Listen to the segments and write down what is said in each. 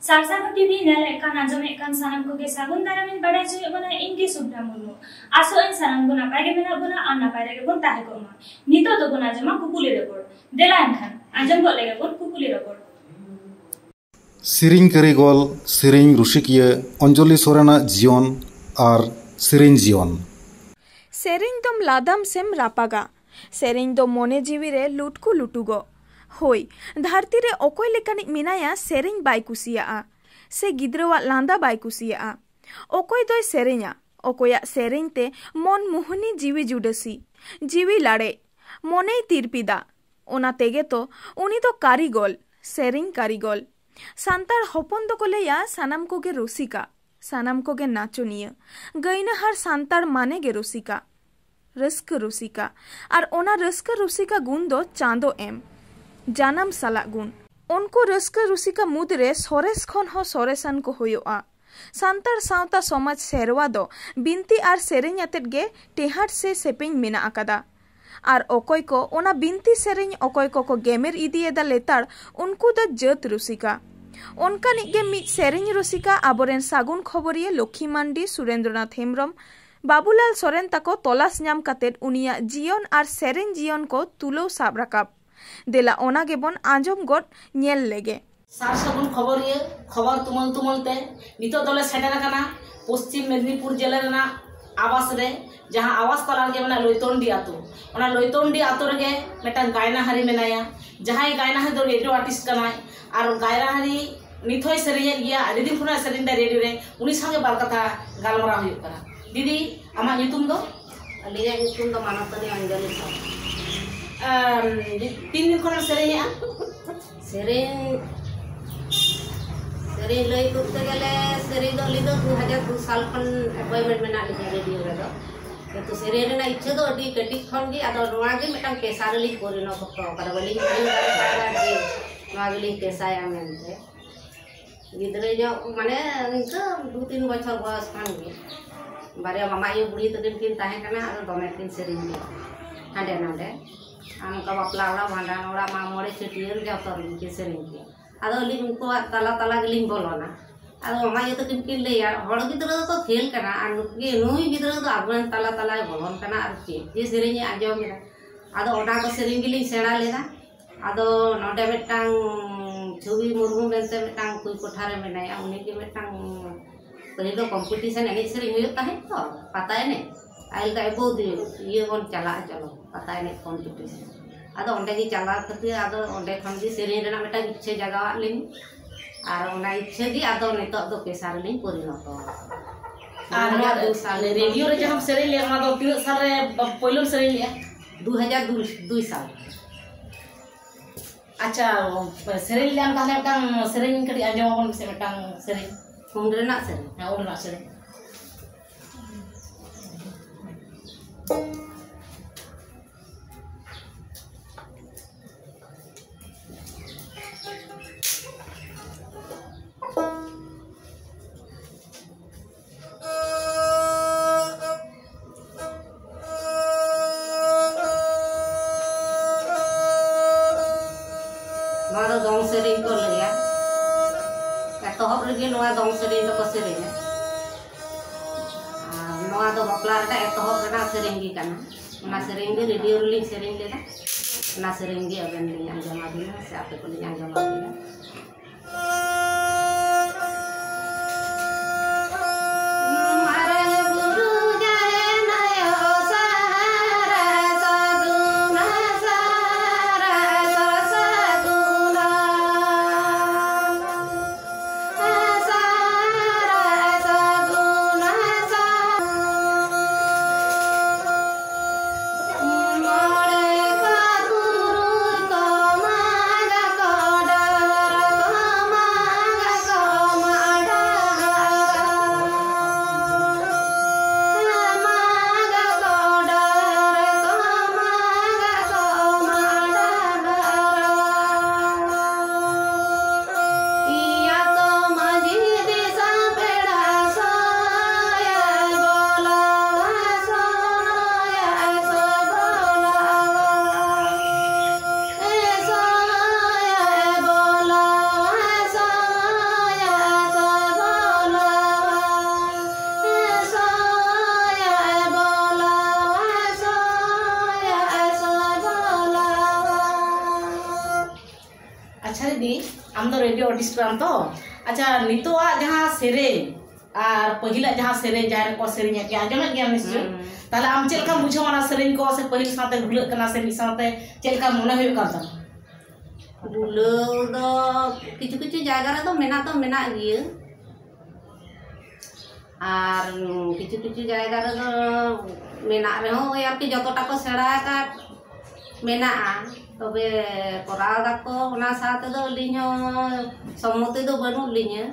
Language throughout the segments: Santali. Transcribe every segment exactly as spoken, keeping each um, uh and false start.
ᱥᱟᱨᱥᱟᱜᱩᱱ ᱴᱤᱵᱷᱤ ᱧᱮᱞᱮᱫ ᱠᱟᱱ, ᱟᱸᱡᱚᱢᱮᱫ ᱠᱟᱱ ᱥᱟᱱᱟᱢ ᱠᱚᱜᱮ ᱥᱟᱹᱜᱩᱱ ᱫᱟᱨᱟᱢᱤᱧ ᱵᱟᱲᱟᱭ ᱦᱚᱪᱚᱭᱮᱫ ᱵᱚᱱᱟ᱾ ᱤᱧ ᱜᱮ ᱥᱩᱵᱷᱨᱟ ᱢᱩᱨᱢᱩ᱾ ᱟᱥᱚᱜ ᱟᱹᱧ ᱥᱟᱱᱟᱢ ᱵᱚ ᱱᱟᱯᱟᱭ ᱜᱮ ᱢᱮᱱᱟᱜ ᱵᱚᱱᱟ ᱟᱨ ᱱᱟᱯᱟᱭ ᱨᱮᱜᱮ ᱵᱚᱱ ᱛᱟᱦᱮᱸ ᱠᱚᱜ ᱢᱟ᱾ ᱱᱤᱛᱚᱜ ᱫᱚᱵᱚᱱ ᱟᱸᱡᱚᱢᱟ ᱠᱩᱠᱞᱤ ᱨᱚᱯᱚᱲ᱾ ᱫᱮᱞᱟ ᱮᱱᱠᱷᱟᱱ ᱟᱸᱡᱚᱢ ᱜᱚᱫ ᱞᱮᱜᱮ ᱵᱚᱱ ᱠᱩᱠᱞᱤ ᱨᱚᱯᱚᱲ᱾ ᱥᱮᱨᱮᱧ ᱠᱟᱹᱨᱤᱜᱚᱞ, ᱥᱮᱨᱮᱧ ᱨᱩᱥᱤᱠᱤᱭᱟᱹ ᱚᱧᱡᱚᱞᱤ ᱥᱚᱨᱮᱱᱟᱜ ᱡᱤᱭᱚᱱ ᱟᱨ ᱥᱮᱨᱮᱧ ᱡᱤᱭᱚᱱ᱾ ᱥᱮᱨᱮᱧ ᱫᱚᱢ ᱞᱟᱫᱟᱢ ᱥᱮᱢ ᱨᱟᱯᱟᱜᱟ᱾ ᱥᱮᱨᱮᱧ ᱫᱚ ᱢᱚᱱᱮ ᱡᱤᱣᱤ ᱨᱮ ᱞᱩᱴᱠᱩ ᱞᱩᱴᱩᱜᱚᱜ᱾ ᱦᱳᱭ, ᱫᱷᱟᱹᱨᱛᱤ ᱨᱮ ᱚᱠᱚᱭ ᱞᱮᱠᱟᱱᱤᱡ ᱢᱮᱱᱟᱭᱟ ᱥᱮᱨᱮᱧ ᱵᱟᱭ ᱠᱩᱥᱤᱭᱟᱜᱼᱟ, ᱥᱮ ᱜᱤᱫᱽᱨᱟᱹᱣᱟᱜ ᱞᱟᱸᱫᱟ ᱵᱟᱭ ᱠᱩᱥᱤᱭᱟᱜᱼᱟ? ᱚᱠᱚᱭ ᱫᱚᱭ ᱥᱮᱨᱮᱧᱟ, ᱚᱠᱚᱭᱟᱜ ᱥᱮᱨᱮᱧ ᱛᱮ ᱢᱚᱱ ᱢᱩᱦᱱᱤ, ᱡᱤᱣᱤ ᱡᱩᱰᱟᱹᱥᱤ, ᱡᱤᱣᱤ ᱞᱟᱲᱮᱡ, ᱢᱚᱱᱮᱭ ᱛᱤᱨᱯᱤᱫᱟ᱾ ᱚᱱᱟ ᱛᱮᱜᱮ ᱛᱚ ᱩᱱᱤ ᱫᱚ ᱠᱟᱹᱨᱤᱜᱚᱞ, ᱥᱮᱨᱮᱧ ᱠᱟᱹᱨᱤᱜᱚᱞ᱾ ᱥᱟᱱᱛᱟᱲ ᱦᱚᱯᱚᱱ ᱫᱚᱠᱚ ᱞᱟᱹᱭᱟ ᱥᱟᱱᱟᱢ ᱠᱚᱜᱮ ᱨᱩᱥᱤᱠᱟ, ᱥᱟᱱᱟᱢ ᱠᱚᱜᱮ ᱱᱟᱪᱚᱱᱤᱭᱟᱹ᱾ ᱜᱟᱹᱭᱱᱟᱹᱦᱟᱨ ᱥᱟᱱᱛᱟᱲ ᱢᱟᱱᱮ ᱜᱮ ᱨᱩᱥᱤᱠᱟ, ᱨᱟᱹᱥᱠᱟᱹ ᱨᱩᱥᱤᱠᱟ᱾ ᱟᱨ ᱚᱱᱟ ᱨᱟᱹᱥᱠᱟᱹ ᱨᱩᱥᱤᱠᱟ ᱜᱩᱱ ᱫᱚ ᱪᱟᱸᱫᱚ ᱮᱢ, ᱡᱟᱱᱟᱢ ᱥᱟᱞᱟᱜ ᱜᱩᱱ᱾ ᱩᱱᱠᱩ ᱨᱟᱹᱥᱠᱟᱹ ᱨᱩᱥᱤᱠᱟ ᱢᱩᱫᱽᱨᱮ ᱥᱚᱨᱮᱥ ᱠᱷᱚᱱ ᱦᱚᱸ ᱥᱚᱨᱮᱥᱟᱱ ᱠᱚ ᱦᱩᱭᱩᱜᱼᱟ᱾ ᱥᱟᱱᱛᱟᱲ ᱥᱟᱶᱛᱟ ᱥᱚᱢᱟᱡᱽ ᱥᱮᱨᱣᱟ ᱫᱚ ᱵᱤᱱᱛᱤ ᱟᱨ ᱥᱮᱨᱮᱧ ᱟᱛᱮᱫ ᱜᱮ ᱴᱮᱦᱟᱸᱴ ᱥᱮ ᱥᱮᱯᱮᱧ ᱢᱮᱱᱟᱜ ᱟᱠᱟᱫᱟ᱾ ᱟᱨ ᱚᱠᱚᱭ ᱠᱚ ᱚᱱᱟ ᱵᱤᱱᱛᱤ ᱥᱮᱨᱮᱧ ᱚᱠᱚᱭ ᱠᱚᱠᱚ ᱜᱮᱢᱮᱨ ᱤᱫᱤᱭᱮᱫᱟ ᱞᱮᱛᱟᱲ, ᱩᱱᱠᱩ ᱫᱚ ᱡᱟᱹᱛ ᱨᱩᱥᱤᱠᱟ᱾ ᱚᱱᱠᱟᱱᱤᱡ ᱜᱮ ᱢᱤᱫ ᱥᱮᱨᱮᱧ ᱨᱩᱥᱤᱠᱟ ᱟᱵᱚᱨᱮᱱ ᱥᱟᱹᱜᱩᱱ ᱠᱷᱚᱵᱚᱨᱤᱭᱟᱹ ᱞᱚᱠᱠᱷᱤ ᱢᱟᱱᱰᱤ, ᱥᱩᱨᱮᱱᱫᱨᱚᱱᱟᱛᱷ ᱦᱮᱢᱵᱽᱨᱚᱢ, ᱵᱟᱵᱩᱞᱟᱞ ᱥᱚᱨᱮᱱ ᱛᱟᱠᱚ ᱛᱚᱞᱟᱥ ᱧᱟᱢ ᱠᱟᱛᱮᱫ ᱩᱱᱤᱭᱟᱜ ᱡᱤᱭᱚᱱ ᱟᱨ ᱥᱮᱨᱮᱧ ᱡᱤᱭᱚᱱ ᱠᱚ ᱛᱩᱞᱟᱹᱣ ᱥᱟᱵ ᱨᱟᱠᱟᱵ᱾ ᱫᱮᱞᱟ ᱚᱱᱟ ᱜᱮᱵᱚᱱ ᱟᱸᱡᱚᱢ ᱜᱚᱫ ᱧᱮᱞ ᱞᱮᱜᱮ᱾ ᱥᱟᱨ ᱥᱟᱹᱜᱩᱱ ᱠᱷᱚᱵᱚᱨᱤᱭᱟᱹ, ᱠᱷᱚᱵᱚᱨ ᱛᱩᱢᱟᱹᱞ ᱛᱩᱢᱟᱹᱞ ᱛᱮ ᱱᱤᱛᱚᱜ ᱫᱚᱞᱮ ᱥᱮᱴᱮᱨ ᱟᱠᱟᱱᱟ ᱯᱚᱥᱪᱤᱢ ᱢᱮᱫᱽᱱᱤᱯᱩᱨ ᱡᱮᱞᱟ ᱨᱮᱱᱟᱜ ᱟᱵᱟᱥ ᱨᱮ, ᱡᱟᱦᱟᱸ ᱟᱵᱟᱥ ᱛᱟᱞᱟ ᱨᱮᱜᱮ ᱢᱮᱱᱟᱜ ᱞᱳᱭᱛᱚᱱᱰᱤ ᱟᱛᱳ᱾ ᱚᱱᱟ ᱞᱳᱭᱛᱚᱱᱰᱤ ᱟᱛᱳ ᱨᱮᱜᱮ ᱢᱤᱫᱴᱟᱝ ᱜᱟᱭᱱᱟᱦᱟᱨᱤ ᱢᱮᱱᱟᱭᱟ, ᱡᱟᱦᱟᱸᱭ ᱜᱟᱭᱱᱟᱦᱟᱨᱤ ᱫᱚ ᱨᱮᱰᱤᱭᱳ ᱟᱨᱴᱤᱥᱴ ᱠᱟᱱᱟᱭ᱾ ᱟᱨ ᱜᱟᱭᱱᱟᱦᱟᱨᱤ ᱱᱤᱛ ᱦᱚᱸᱭ ᱥᱮᱨᱮᱧᱮᱫ ᱜᱮᱭᱟ, ᱟᱹᱰᱤ ᱫᱤᱱ ᱠᱷᱚᱱᱟᱜ ᱥᱮᱨᱮᱧ ᱫᱟᱭ ᱨᱮᱰᱤᱭᱳ ᱨᱮ᱾ ᱩᱱᱤ ᱥᱟᱶᱜᱮ ᱵᱟᱨ ᱠᱟᱛᱷᱟ ᱜᱟᱞᱢᱟᱨᱟᱣ ᱦᱩᱭᱩᱜ ᱠᱟᱱᱟ᱾ ᱫᱤᱫᱤ, ᱟᱢᱟᱜ ᱧᱩᱛᱩᱢ ᱫᱚ? ᱟᱹᱞᱤᱧᱟᱜ ᱧᱩᱛᱩᱢ ᱫᱚ ᱢᱟᱱᱚᱛᱟᱱᱤ ᱚᱧᱡᱚᱞᱤ ᱥᱚᱨᱮᱱ᱾ ᱟᱢ ᱛᱤᱱ ᱫᱤᱱ ᱠᱷᱚᱱᱮᱢ ᱥᱮᱨᱮᱧᱮᱜᱼᱟ? ᱥᱮᱨᱮᱧ, ᱥᱮᱨᱮᱧ ᱞᱟᱹᱭ ᱠᱚᱨᱛᱮ ᱜᱮᱞᱮ, ᱥᱮᱨᱮᱧ ᱫᱚ ᱟᱹᱞᱤᱧ ᱫᱚ ᱫᱩ ᱦᱟᱡᱟᱨ ᱫᱩ ᱥᱟᱞ ᱠᱷᱚᱱ ᱮᱯᱚᱭᱮᱱᱴᱢᱮᱱᱴ ᱢᱮᱱᱟᱜ ᱞᱤᱧᱟ ᱨᱮᱰᱤᱭᱳ ᱨᱮᱫᱚ᱾ ᱠᱤᱱᱛᱩ ᱥᱮᱨᱮᱧ ᱨᱮᱱᱟᱜ ᱤᱪᱪᱷᱟᱹ ᱫᱚ ᱟᱹᱰᱤ ᱠᱟᱹᱴᱤᱡ ᱠᱷᱚᱱ ᱜᱮ, ᱟᱫᱚ ᱱᱚᱣᱟ ᱜᱮ ᱢᱤᱫᱴᱟᱝ ᱯᱮᱥᱟ ᱨᱮᱞᱤᱧ ᱯᱚᱨᱤᱱᱚᱛ ᱦᱚᱴᱚ ᱠᱟᱫᱟ᱾ ᱵᱟᱹᱞᱤᱧ ᱵᱩᱡᱷᱟᱹᱣ ᱫᱟᱲᱮ ᱠᱟᱣᱫᱟ ᱡᱮ ᱱᱚᱣᱟ ᱜᱮᱞᱤᱧ ᱯᱮᱥᱟᱭᱟ ᱢᱮᱱᱛᱮ᱾ ᱜᱤᱫᱽᱨᱟᱹ ᱧᱚᱜ, ᱢᱟᱱᱮ, ᱤᱱᱠᱟᱹ ᱫᱩ ᱛᱤᱱ ᱵᱚᱪᱷᱚᱨ ᱵᱚᱭᱚᱥ ᱠᱷᱟᱱ ᱜᱮ ᱵᱟᱨᱭᱟ ᱢᱟᱢᱟ ᱟᱭᱳ ᱵᱩᱲᱦᱤ ᱛᱟᱹᱠᱤᱱ ᱠᱤᱱ ᱛᱟᱦᱮᱸ ᱠᱟᱱᱟ, ᱟᱫᱚ ᱫᱚᱢᱮ ᱠᱤᱱ ᱥᱮᱨᱮᱧ ᱜᱮᱭᱟ ᱦᱟᱸᱰᱮ ᱱᱟᱰᱮ᱾ ᱟᱨ ᱱᱚᱝᱠᱟ ᱵᱟᱯᱞᱟ ᱚᱲᱟᱜ, ᱵᱷᱟᱸᱰᱟᱱ ᱚᱲᱟᱜ, ᱢᱟᱜ ᱢᱚᱬᱮ, ᱪᱷᱟᱹᱴᱭᱟᱹᱨ, ᱡᱚᱛᱚ ᱨᱮᱜᱮ ᱠᱤᱱ ᱥᱮᱨᱮᱧ ᱜᱮᱭᱟ᱾ ᱟᱫᱚ ᱟᱹᱞᱤᱧ ᱩᱱᱠᱩᱣᱟᱜ ᱛᱟᱞᱟ ᱛᱟᱞᱟ ᱜᱮᱞᱤᱧ ᱵᱚᱞᱚᱱᱟ᱾ ᱟᱫᱚ ᱢᱟᱢᱟ ᱟᱭᱳ ᱛᱟᱹᱠᱤᱱ ᱠᱤᱱ ᱞᱟᱹᱭᱟ, "ᱦᱚᱲ ᱜᱤᱫᱽᱨᱟᱹ ᱫᱚᱠᱚ ᱠᱷᱮᱞ ᱠᱟᱱᱟ, ᱟᱨ ᱱᱩᱠᱤᱱ, ᱱᱩᱭ ᱜᱤᱫᱽᱨᱟᱹ ᱫᱚ ᱟᱵᱚᱨᱮᱱ ᱛᱟᱞᱟ ᱛᱟᱞᱟᱭ ᱵᱚᱞᱚᱱ ᱠᱟᱱᱟ, ᱟᱨ ᱪᱮᱫ ᱡᱮ ᱥᱮᱨᱮᱧᱮ ᱟᱸᱡᱚᱢ ᱮᱫᱟ?" ᱟᱫᱚ ᱚᱱᱟ ᱠᱚ ᱥᱮᱨᱮᱧ ᱜᱮᱞᱤᱧ ᱥᱮᱬᱟ ᱞᱮᱫᱟ᱾ ᱟᱫᱚ ᱱᱚᱰᱮ ᱢᱤᱫᱴᱟᱝ ᱪᱷᱚᱵᱤ ᱢᱩᱨᱢᱩ ᱢᱮᱱᱛᱮ ᱢᱤᱫᱴᱟᱝ ᱠᱩᱲᱤ ᱠᱚᱴᱷᱟ ᱨᱮ ᱢᱮᱱᱟᱭᱟ, ᱩᱱᱤ ᱜᱮ ᱢᱤᱫᱴᱟᱝ ᱯᱟᱹᱦᱤᱞ ᱫᱚ ᱠᱚᱢᱯᱤᱴᱤᱥᱚᱱ ᱮᱱᱮᱡ ᱥᱮᱨᱮᱧ ᱦᱩᱭᱩᱜ ᱛᱟᱦᱮᱸᱫ ᱛᱚ, ᱯᱟᱛᱟ ᱮᱱᱮᱡ᱾ ᱟᱡ ᱞᱟᱹᱭᱫᱟ, "ᱮ ᱵᱟᱹᱵᱩ, ᱤᱭᱟᱹ ᱵᱚᱱ ᱪᱟᱞᱟᱜᱼᱟ, ᱪᱚᱞᱚ, ᱯᱟᱛᱟ ᱮᱱᱮᱡ ᱠᱚᱢᱯᱤᱴᱤᱥᱚᱱ᱾" ᱟᱫᱚ ᱚᱸᱰᱮ ᱜᱮ ᱪᱟᱞᱟᱣ ᱠᱷᱟᱹᱛᱤᱨ ᱟᱫᱚ ᱚᱸᱰᱮ ᱠᱷᱚᱱ ᱜᱮ ᱥᱮᱨᱮᱧ ᱨᱮᱱᱟᱜ ᱢᱤᱫᱴᱟᱝ ᱤᱪᱪᱷᱟᱹ ᱡᱟᱜᱟᱣᱟᱫ ᱞᱤᱧ, ᱟᱨ ᱚᱱᱟ ᱤᱪᱪᱷᱟᱹ ᱜᱮ ᱟᱫᱚ ᱱᱤᱛᱚᱜ ᱫᱚ ᱯᱮᱥᱟ ᱨᱮᱞᱤᱧ ᱯᱚᱨᱤᱱᱚᱛᱚ ᱟᱠᱟᱫᱟ᱾ ᱟᱨ ᱱᱚᱣᱟ ᱫᱩ ᱥᱟᱞ ᱨᱮᱰᱤᱭᱳ ᱨᱮ ᱡᱟᱦᱟᱸᱢ ᱥᱮᱨᱮᱧ ᱞᱮᱫ, ᱚᱱᱟ ᱫᱚ ᱛᱤᱱᱟᱹᱜ ᱥᱟᱞ ᱨᱮ ᱯᱳᱭᱞᱳᱢ ᱥᱮᱨᱮᱧ ᱞᱮᱫᱼᱟ? ᱫᱩ ᱦᱟᱡᱟᱨ ᱫᱩᱭ ᱥᱟᱞ᱾ ᱟᱪᱪᱷᱟ, ᱥᱮᱨᱮᱧ ᱞᱮᱫᱼᱟᱢ, ᱛᱟᱦᱚᱞᱮ ᱢᱤᱫᱴᱟᱝ ᱥᱮᱨᱮᱧ ᱠᱟᱹᱴᱤᱡ ᱟᱸᱡᱚᱢ ᱟᱵᱚᱱ ᱢᱮᱥᱮ, ᱢᱤᱫᱴᱟᱝ ᱥᱮᱨᱮᱧ᱾ ᱩᱱ ᱨᱮᱱᱟᱜ ᱥᱮᱨᱮᱧ? ᱦᱮᱸ, ᱩᱱ ᱨᱮᱱᱟᱜ ᱥᱮᱨᱮᱧ᱾ ᱱᱚᱣᱟ ᱫᱚ ᱫᱚᱝ ᱥᱮᱨᱮᱧ ᱠᱚ ᱞᱟᱹᱭᱟ᱾ ᱮᱛᱚᱦᱚᱵ ᱨᱮᱜᱮ ᱱᱚᱣᱟ ᱫᱚᱝ ᱥᱮᱨᱮᱧ ᱫᱚᱠᱚ ᱥᱮᱨᱮᱧᱟ᱾ ᱟᱨ ᱱᱚᱣᱟ ᱫᱚ ᱵᱟᱯᱞᱟ ᱨᱮᱱᱟᱜ ᱮᱛᱚᱦᱚᱵ ᱨᱮᱱᱟᱜ ᱥᱮᱨᱮᱧ ᱜᱮ ᱠᱟᱱᱟ᱾ ᱚᱱᱟ ᱥᱮᱨᱮᱧ ᱜᱮ ᱨᱮᱰᱤᱭᱳ ᱨᱮᱞᱤᱧ ᱥᱮᱨᱮᱧ ᱞᱮᱫᱟ᱾ ᱚᱱᱟ ᱥᱮᱨᱮᱧ ᱜᱮ ᱟᱵᱮᱱ ᱞᱤᱧ ᱟᱸᱡᱚᱢ ᱟᱵᱤᱱᱟ, ᱥᱮ ᱟᱯᱮ ᱠᱚᱞᱤᱧ ᱟᱸᱡᱚᱢ ᱟᱵᱤᱱᱟ᱾ ᱟᱨᱴᱤᱥᱴ ᱠᱟᱱ ᱛᱚ᱾ ᱟᱪᱪᱷᱟ, ᱱᱤᱛᱚᱜᱟᱜ ᱡᱟᱦᱟᱸ ᱥᱮᱨᱮᱧ ᱟᱨ ᱯᱟᱹᱦᱤᱞᱟᱜ ᱡᱟᱦᱟᱸ ᱥᱮᱨᱮᱧ ᱡᱟᱦᱟᱸᱭ ᱠᱚ ᱥᱮᱨᱮᱧᱮᱫ ᱜᱮᱭᱟ, ᱟᱸᱡᱚᱢᱮᱫ ᱜᱮᱭᱟᱢ ᱱᱤᱥᱪᱚᱭ? ᱦᱩᱸ᱾ ᱛᱟᱦᱞᱮ ᱟᱢ ᱪᱮᱫ ᱞᱮᱠᱟᱢ ᱵᱩᱡᱷᱟᱹᱣᱟ ᱚᱱᱟ ᱥᱮᱨᱮᱧ ᱠᱚ, ᱥᱮ ᱯᱟᱹᱦᱤᱞ ᱥᱟᱶᱛᱮ ᱜᱩᱞᱟᱹᱜ ᱠᱟᱱᱟ ᱥᱮ ᱢᱤᱫ ᱥᱟᱶᱛᱮ ᱪᱮᱫ ᱞᱮᱠᱟ ᱢᱚᱱᱮ ᱦᱩᱭᱩᱜ ᱠᱟᱱ ᱛᱟᱢᱟ? ᱜᱩᱞᱟᱹᱣ ᱫᱚ ᱠᱤᱪᱷᱩ ᱠᱤᱪᱷᱩ ᱡᱟᱭᱜᱟ ᱨᱮᱫᱚ ᱢᱮᱱᱟᱜ ᱫᱚ ᱢᱮᱱᱟᱜ ᱜᱮᱭᱟ, ᱟᱨ ᱠᱤᱪᱷᱩ ᱠᱤᱪᱷᱩ ᱡᱟᱭᱜᱟ ᱨᱮᱫᱚ ᱢᱮᱱᱟᱜ ᱨᱮᱦᱚᱸ, ᱳᱭ ᱟᱨᱠᱤ ᱡᱚᱛᱚᱴᱟ ᱠᱚ ᱥᱮᱬᱟ ᱟᱠᱟᱫ ᱢᱮᱱᱟᱜᱼᱟ, ᱛᱚᱵᱮ ᱠᱚᱨᱟᱣ ᱫᱟᱠᱚ᱾ ᱚᱱᱟ ᱥᱟᱶ ᱛᱮᱫᱚ ᱟᱹᱞᱤᱧ ᱦᱚᱸ ᱥᱚᱢᱢᱚᱛᱤ ᱫᱚ ᱵᱟᱹᱱᱩᱜ ᱞᱤᱧᱟᱹ᱾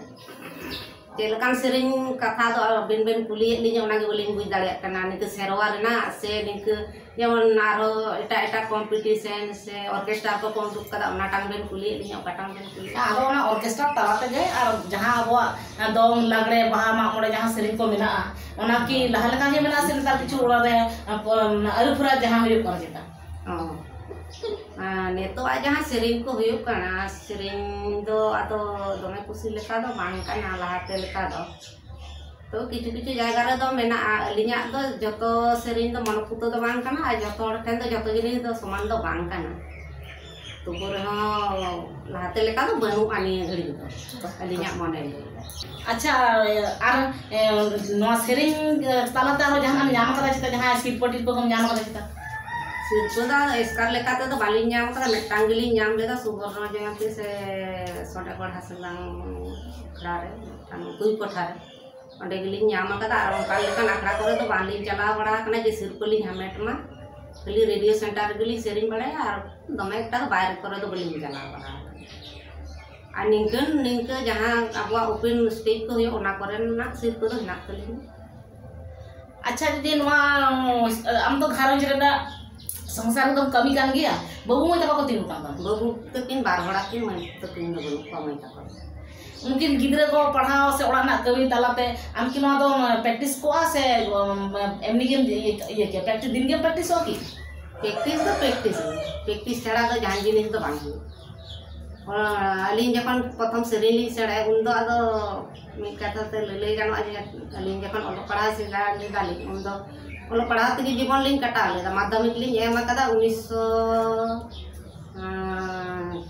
ᱪᱮᱫ ᱞᱮᱠᱟᱱ ᱥᱮᱨᱮᱧ ᱠᱟᱛᱷᱟ ᱫᱚ ᱟᱹᱵᱤᱱ ᱵᱮᱱ ᱠᱩᱞᱤᱭᱮᱫ ᱞᱤᱧᱟᱹ, ᱚᱱᱟ ᱜᱮ ᱵᱟᱹᱞᱤᱧ ᱵᱩᱡᱽ ᱫᱟᱲᱮᱭᱟᱜ ᱠᱟᱱᱟ᱾ ᱱᱤᱝᱠᱟᱹ ᱥᱮᱨᱣᱟ ᱨᱮᱱᱟᱜ ᱥᱮ ᱱᱤᱝᱠᱟᱹ ᱡᱮᱢᱚᱱ ᱟᱨᱦᱚᱸ ᱮᱴᱟᱜ ᱮᱴᱟᱜ ᱠᱚᱢᱯᱤᱴᱤᱥᱮᱱ ᱥᱮ ᱚᱨᱠᱮᱥᱴᱟᱨ ᱠᱚᱠᱚ ᱩᱰᱩᱠ ᱠᱟᱫᱟ, ᱚᱱᱟᱴᱟᱝ ᱵᱮᱱ ᱠᱩᱞᱤᱭᱮᱫ ᱞᱤᱧᱟᱹ, ᱚᱠᱟᱴᱟᱝ ᱵᱮᱱ ᱠᱩᱞᱤᱭᱮᱫ? ᱟᱫᱚ ᱚᱱᱟ ᱚᱨᱠᱮᱥᱴᱟᱨ ᱛᱟᱞᱟ ᱛᱮᱜᱮ, ᱟᱨ ᱡᱟᱦᱟᱸ ᱟᱵᱚᱣᱟᱜ ᱫᱚᱝ, ᱞᱟᱜᱽᱲᱮ, ᱵᱟᱦᱟ, ᱢᱟᱜ ᱢᱚᱬᱮ ᱡᱟᱦᱟᱸ ᱥᱮᱨᱮᱧ ᱠᱚ ᱢᱮᱱᱟᱜᱼᱟ, ᱚᱱᱟ ᱠᱤ ᱞᱟᱦᱟ ᱞᱮᱠᱟ ᱜᱮ ᱢᱮᱱᱟᱜᱼᱟ, ᱥᱮ ᱱᱮᱛᱟᱨ ᱠᱤᱪᱷᱩ ᱚᱱᱟ ᱨᱮ ᱟᱹᱨᱩ ᱯᱷᱮᱨᱟᱣ ᱡᱟᱦᱟᱸ ᱦᱩᱭᱩᱜ ᱠᱟᱱᱟ ᱪᱮᱛᱟ? ᱚ᱾ ᱟᱨ ᱱᱤᱛᱚᱜᱟᱜ ᱡᱟᱦᱟᱸ ᱥᱮᱨᱮᱧ ᱠᱚ ᱦᱩᱭᱩᱜ ᱠᱟᱱᱟ, ᱥᱮᱨᱮᱧ ᱫᱚ ᱟᱫᱚ ᱫᱚᱢᱮ ᱠᱩᱥᱤ ᱞᱮᱠᱟ ᱫᱚ ᱵᱟᱝ ᱠᱟᱱᱟ ᱞᱟᱦᱟᱛᱮ ᱞᱮᱠᱟ ᱫᱚ᱾ ᱛᱚ, ᱠᱤᱪᱷᱩ ᱠᱤᱪᱷᱩ ᱡᱟᱭᱜᱟ ᱨᱮᱫᱚ ᱢᱮᱱᱟᱜᱼᱟ᱾ ᱟᱹᱞᱤᱧᱟᱜ ᱫᱚ ᱡᱚᱛᱚ ᱥᱮᱨᱮᱧ ᱫᱚ ᱢᱚᱱᱚᱯᱩᱛᱟᱹ ᱫᱚ ᱵᱟᱝ ᱠᱟᱱᱟ, ᱟᱨ ᱡᱚᱛᱚ ᱦᱚᱲ ᱴᱷᱮᱱ ᱫᱚ ᱡᱚᱛᱚ ᱡᱤᱱᱤᱥ ᱫᱚ ᱥᱚᱢᱟᱱ ᱫᱚ ᱵᱟᱝ ᱠᱟᱱᱟ᱾ ᱛᱚᱵᱩ ᱨᱮᱦᱚᱸ ᱞᱟᱦᱟᱛᱮ ᱞᱮᱠᱟ ᱫᱚ ᱵᱟᱹᱱᱩᱜᱼᱟ ᱱᱤᱭᱟᱹ ᱜᱷᱟᱹᱲᱤᱡ ᱫᱚ, ᱟᱹᱞᱤᱧᱟᱜ ᱢᱚᱱᱮ ᱞᱟᱹᱭ ᱫᱟ᱾ ᱟᱪᱪᱷᱟ, ᱟᱨ ᱮ, ᱱᱚᱣᱟ ᱥᱮᱨᱮᱧ ᱮ, ᱛᱟᱞᱟᱛᱮ ᱟᱨᱦᱚᱸ ᱡᱟᱦᱟᱱᱟᱜ ᱮᱢ ᱧᱟᱢ ᱠᱟᱫᱟ ᱪᱮᱛᱟ? ᱡᱟᱦᱟᱸ ᱥᱤᱨᱯᱟᱹ ᱴᱤᱨᱯᱟᱹ ᱠᱚᱢ ᱧᱟᱢ ᱠᱟᱫᱟ ᱪᱮᱛᱟ? ᱥᱤᱨᱯᱟᱹ ᱫᱚ ᱮᱥᱠᱟᱨ ᱞᱮᱠᱟ ᱛᱮᱫᱚ ᱵᱟᱹᱞᱤᱧ ᱧᱟᱢ ᱠᱟᱫᱟ, ᱢᱤᱫᱴᱟᱝ ᱜᱮᱞᱤᱧ ᱧᱟᱢ ᱞᱮᱫᱟ, ᱥᱩᱵᱚᱨᱱᱚ ᱡᱚᱭᱚᱱᱛᱤ ᱥᱮ ᱥᱚᱰᱮᱜᱚᱲ ᱦᱟᱸᱥᱫᱟᱝ ᱟᱠᱷᱲᱟ ᱨᱮ, ᱢᱤᱫᱴᱟᱝ ᱠᱩᱧ ᱠᱚᱴᱷᱟ ᱨᱮ, ᱚᱸᱰᱮ ᱜᱮᱞᱤᱧ ᱧᱟᱢ ᱟᱠᱟᱫᱟ᱾ ᱟᱨ ᱚᱱᱠᱟ ᱞᱮᱠᱟᱱ ᱟᱠᱷᱲᱟ ᱠᱚᱨᱮ ᱫᱚ ᱵᱟᱝᱞᱤᱧ ᱪᱟᱞᱟᱣ ᱵᱟᱲᱟ ᱟᱠᱟᱱᱟ ᱡᱮ ᱥᱤᱨᱯᱟᱹ ᱞᱤᱧ ᱦᱟᱢᱮᱴ ᱢᱟ, ᱠᱷᱟᱹᱞᱤ ᱨᱮᱰᱤᱭᱳ ᱥᱮᱱᱴᱟᱨ ᱨᱮᱜᱮᱞᱤᱧ ᱥᱮᱨᱮᱧ ᱵᱟᱲᱟᱭᱟ, ᱟᱨ ᱫᱚᱢᱮ ᱮᱠᱴᱟ ᱫᱚ ᱵᱟᱭᱨᱮ ᱠᱚᱨᱮ ᱫᱚ ᱵᱟᱹᱞᱤᱧ ᱪᱟᱞᱟᱣ ᱵᱟᱲᱟ ᱟᱠᱟᱱᱟ᱾ ᱟᱨ ᱱᱤᱝᱠᱟᱹᱱ ᱱᱤᱝᱠᱟᱹ ᱡᱟᱦᱟᱸ ᱟᱵᱚᱣᱟᱜ ᱳᱯᱮᱱ ᱥᱴᱮᱡᱽ ᱠᱚ ᱦᱩᱭᱩᱜ, ᱚᱱᱟ ᱠᱚᱨᱮᱱᱟᱜ ᱥᱤᱨᱯᱟᱹ ᱫᱚ ᱦᱮᱱᱟᱜ ᱛᱟᱹᱞᱤᱧᱟ᱾ ᱟᱪᱪᱷᱟ ᱫᱤᱫᱤ, ᱱᱚᱣᱟ ᱟᱢ ᱫᱚ ᱜᱷᱟᱨᱚᱸᱡᱽ ᱨᱮᱱᱟᱜ ᱥᱚᱝᱥᱟᱨ ᱨᱮᱫᱚᱢ ᱠᱟᱹᱢᱤ ᱠᱟᱱ ᱜᱮᱭᱟ? ᱵᱟᱹᱵᱩ ᱢᱟᱹᱭ ᱛᱟᱠᱚ ᱠᱚ ᱛᱤᱸᱜᱩ ᱠᱟᱱ ᱛᱟᱢᱟ? ᱵᱟᱹᱵᱩ ᱛᱟᱹᱠᱤᱱ ᱵᱟᱨ ᱦᱚᱲ ᱟᱹᱠᱤᱱ, ᱢᱟᱹᱭ ᱛᱟᱹᱠᱤᱱ ᱫᱚ ᱵᱟᱹᱱᱩᱜ ᱠᱚᱣᱟ ᱢᱟᱹᱭ ᱛᱟᱠᱚ᱾ ᱩᱱᱠᱤᱱ ᱜᱤᱫᱽᱨᱟᱹ ᱠᱚ ᱯᱟᱲᱦᱟᱣ ᱥᱮ ᱚᱲᱟᱜ ᱨᱮᱱᱟᱜ ᱠᱟᱹᱢᱤ ᱛᱟᱞᱟᱛᱮ ᱟᱢ ᱠᱤ ᱱᱚᱣᱟ ᱫᱚᱢ ᱯᱨᱮᱠᱴᱤᱥ ᱠᱚᱜᱼᱟ ᱥᱮ, ᱩᱢ, ᱮᱢᱱᱤ ᱜᱮᱢ ᱤᱭᱟᱹ, ᱤᱭᱟᱹ ᱠᱮᱭᱟ? ᱯᱨᱮᱠᱴᱤᱥ ᱫᱤᱱ ᱜᱮᱢ ᱯᱨᱮᱠᱴᱤᱥᱚᱜᱼᱟ ᱠᱤ? ᱯᱨᱮᱠᱴᱤᱥ ᱫᱚ ᱯᱨᱮᱠᱴᱤᱥ, ᱯᱨᱮᱠᱴᱤᱥ ᱪᱷᱟᱲᱟ ᱫᱚ ᱡᱟᱦᱟᱸ ᱡᱤᱱᱤᱥ ᱫᱚ ᱵᱟᱝ ᱦᱩᱭᱩᱜᱼᱟ᱾ ᱚ, ᱟᱹᱞᱤᱧ ᱡᱚᱠᱷᱚᱱ ᱯᱨᱚᱛᱷᱚᱢ ᱥᱮᱨᱮᱧ ᱞᱤᱧ ᱥᱮᱬᱟᱭᱟ, ᱩᱱᱫᱚ ᱟᱫᱚ ᱢᱤᱫ ᱠᱟᱛᱷᱟ ᱛᱮ ᱞᱟᱹᱞᱟᱹᱭ ᱜᱟᱱᱚᱜᱼᱟ ᱡᱮ ᱟᱹᱞᱤᱧ ᱡᱚᱠᱷᱚᱱ ᱚᱞᱚᱜ ᱯᱟᱲᱦᱟᱣ ᱥᱮᱬᱟ ᱞᱮᱫᱟᱞᱤᱧ, ᱩᱱᱫᱚ ᱚᱞᱚᱜ ᱯᱟᱲᱦᱟᱣ ᱛᱮᱜᱮ ᱡᱤᱵᱚᱱ ᱞᱤᱧ ᱠᱟᱴᱟᱣ ᱞᱮᱫᱟ᱾ ᱢᱟᱫᱽᱫᱷᱚᱢᱤᱠ ᱞᱤᱧ ᱮᱢ ᱟᱠᱟᱫᱟ ᱩᱱᱤᱥᱥᱚ, ᱟᱸ,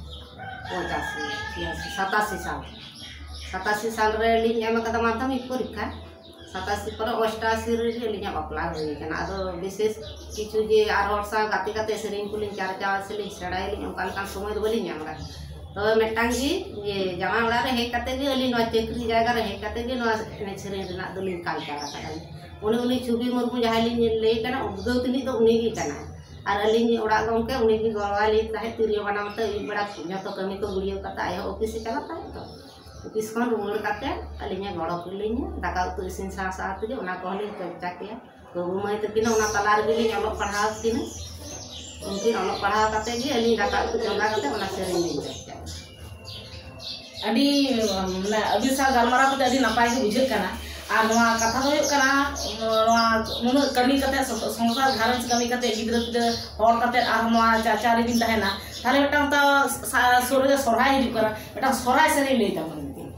ᱯᱚᱸᱪᱟᱥᱤ, ᱪᱷᱤᱭᱟᱥᱤ, ᱥᱟᱛᱟᱥᱤ ᱥᱟᱞ᱾ ᱥᱟᱛᱟᱥᱤ ᱥᱟᱞ ᱨᱮ ᱞᱤᱧ ᱮᱢ ᱟᱠᱟᱫᱟ ᱢᱟᱫᱽᱫᱷᱚᱢᱤᱠ ᱯᱚᱨᱤᱠᱠᱷᱟ᱾ ᱥᱟᱛᱟᱥᱤ ᱯᱚᱨᱮ ᱚᱥᱴᱟᱥᱤ ᱨᱮᱜᱮ ᱟᱹᱞᱤᱧᱟᱜ ᱵᱟᱯᱞᱟ ᱦᱩᱭ ᱟᱠᱟᱱᱟ᱾ ᱟᱫᱚ ᱵᱤᱥᱮᱥ ᱠᱤᱪᱷᱩ ᱡᱮ ᱟᱨ ᱦᱚᱲ ᱥᱟᱶ ᱜᱟᱛᱮ ᱠᱟᱛᱮ ᱥᱮᱨᱮᱧ ᱠᱚᱞᱤᱧ ᱪᱟᱨᱪᱟᱣᱟ ᱥᱮᱞᱤᱧ ᱥᱮᱬᱟᱭᱟᱞᱤᱧ, ᱚᱱᱠᱟ ᱞᱮᱠᱟᱱ ᱥᱚᱢᱚᱭ ᱫᱚ ᱵᱟᱹᱞᱤᱧ ᱧᱟᱢ ᱟᱠᱟᱫᱟ᱾ ᱛᱚᱵᱮ ᱢᱤᱫᱴᱟᱝ ᱜᱮ, ᱡᱮ ᱡᱟᱶᱟᱭ ᱚᱲᱟᱜ ᱨᱮ ᱦᱮᱡ ᱠᱟᱛᱮ ᱜᱮ ᱟᱹᱞᱤᱧ ᱱᱚᱣᱟ ᱪᱟᱹᱠᱨᱤ ᱡᱟᱭᱜᱟ ᱨᱮ ᱦᱮᱡ ᱠᱟᱛᱮ ᱜᱮ ᱱᱚᱣᱟ ᱮᱱᱮᱡ ᱥᱮᱨᱮᱧ ᱨᱮᱱᱟᱜ ᱫᱚᱞᱤᱧ ᱠᱟᱞᱪᱟᱨ ᱟᱠᱟᱫᱟ᱾ ᱩᱱᱤ, ᱩᱱᱤ ᱪᱷᱚᱵᱤ ᱢᱩᱨᱢᱩ ᱡᱟᱦᱟᱸᱭ ᱞᱤᱧ ᱞᱟᱹᱭ ᱠᱟᱱᱟ, ᱩᱫᱽᱜᱟᱹᱣ ᱛᱟᱹᱱᱤᱡ ᱫᱚ ᱩᱱᱤ ᱜᱮ ᱠᱟᱱᱟᱭ᱾ ᱟᱨ ᱟᱹᱞᱤᱧ ᱚᱲᱟᱜ ᱜᱚᱢᱠᱮ, ᱩᱱᱤ ᱜᱮ ᱜᱚᱲᱚᱣᱟᱞᱤᱧ ᱛᱟᱦᱮᱸᱫ, ᱛᱤᱨᱭᱳ ᱵᱟᱱᱟᱢ ᱛᱮ ᱟᱹᱭᱩᱵ ᱵᱮᱲᱟ ᱡᱷᱚᱛᱚ ᱠᱟᱹᱢᱤ ᱠᱚ ᱜᱩᱲᱭᱟᱹᱣ ᱠᱟᱛᱮ, ᱟᱡ ᱦᱚᱸ ᱚᱯᱷᱤᱥᱮ ᱪᱟᱞᱟᱜ ᱛᱟᱦᱮᱸᱫ ᱛᱚ, ᱚᱯᱷᱤᱥ ᱠᱷᱚᱱ ᱨᱩᱣᱟᱹᱲ ᱠᱟᱛᱮ ᱟᱹᱞᱤᱧᱮ ᱜᱚᱲᱚ ᱠᱮᱞᱤᱧᱟ, ᱫᱟᱠᱟ ᱩᱛᱩ ᱤᱥᱤᱱ ᱥᱟᱶ ᱥᱟᱶ ᱛᱮᱜᱮ ᱚᱱᱟ ᱠᱚᱦᱚᱸ ᱞᱤᱧ ᱪᱚᱨᱪᱟ ᱠᱮᱭᱟ᱾ ᱵᱟᱹᱵᱩ ᱢᱟᱹᱭ ᱛᱟᱹᱠᱤᱱ ᱚᱱᱟ ᱛᱟᱞᱟ ᱨᱮᱜᱮ ᱞᱤᱧ ᱚᱞᱚᱜ ᱯᱟᱲᱦᱟᱣ ᱠᱤᱱᱟ᱾ ᱩᱱᱠᱤᱱ ᱚᱞᱚᱜ ᱯᱟᱲᱦᱟᱣ ᱠᱟᱛᱮ ᱜᱮ ᱟᱹᱞᱤᱧ ᱫᱟᱠᱟ ᱩᱛᱩ ᱪᱚᱸᱫᱟ ᱠᱟᱛᱮ ᱚᱱᱟ ᱥᱮᱨᱮᱧ ᱞᱤᱧ ᱪᱚᱨᱪᱟ᱾ ᱟᱹᱰᱤ, ᱢᱟᱱᱮ, ᱟᱹᱵᱤᱱ ᱥᱟᱶ ᱜᱟᱞᱢᱟᱨᱟᱣ ᱠᱟᱛᱮ ᱟᱹᱰᱤ ᱱᱟᱯᱟᱭ ᱜᱮ ᱵᱩᱡᱷᱟᱹᱜ ᱠᱟᱱᱟ᱾ ᱟᱨ ᱱᱚᱣᱟ ᱠᱟᱛᱷᱟ ᱫᱚ ᱦᱩᱭᱩᱜ ᱠᱟᱱᱟ, ᱱᱚᱣᱟ ᱩᱱᱟᱹᱜ ᱠᱟᱹᱢᱤ ᱠᱟᱛᱮ, ᱥᱚ-, ᱥᱚᱝᱥᱟᱨ ᱜᱷᱟᱨᱚᱸᱡᱽ ᱠᱟᱹᱢᱤ ᱠᱟᱛᱮ, ᱜᱤᱫᱽᱨᱟᱹ ᱯᱤᱫᱽᱨᱟᱹ ᱦᱚᱲ ᱠᱟᱛᱮ ᱟᱨ ᱱᱚᱣᱟ ᱪᱟᱨᱪᱟ ᱨᱮᱵᱤᱱ ᱛᱟᱦᱮᱱᱟ, ᱛᱟᱦᱞᱮ ᱢᱤᱫᱴᱟᱝ ᱛᱚ ᱥᱟ-, ᱥᱩᱨ ᱨᱮᱜᱮ ᱥᱚᱨᱦᱟᱭ ᱦᱤᱡᱩᱜ ᱠᱟᱱᱟ, ᱢᱤᱫᱴᱟᱝ ᱥᱚᱨᱦᱟᱭ ᱥᱮᱨᱮᱧ ᱞᱟᱹᱭ ᱛᱟᱵᱚᱱ ᱵᱤᱱ᱾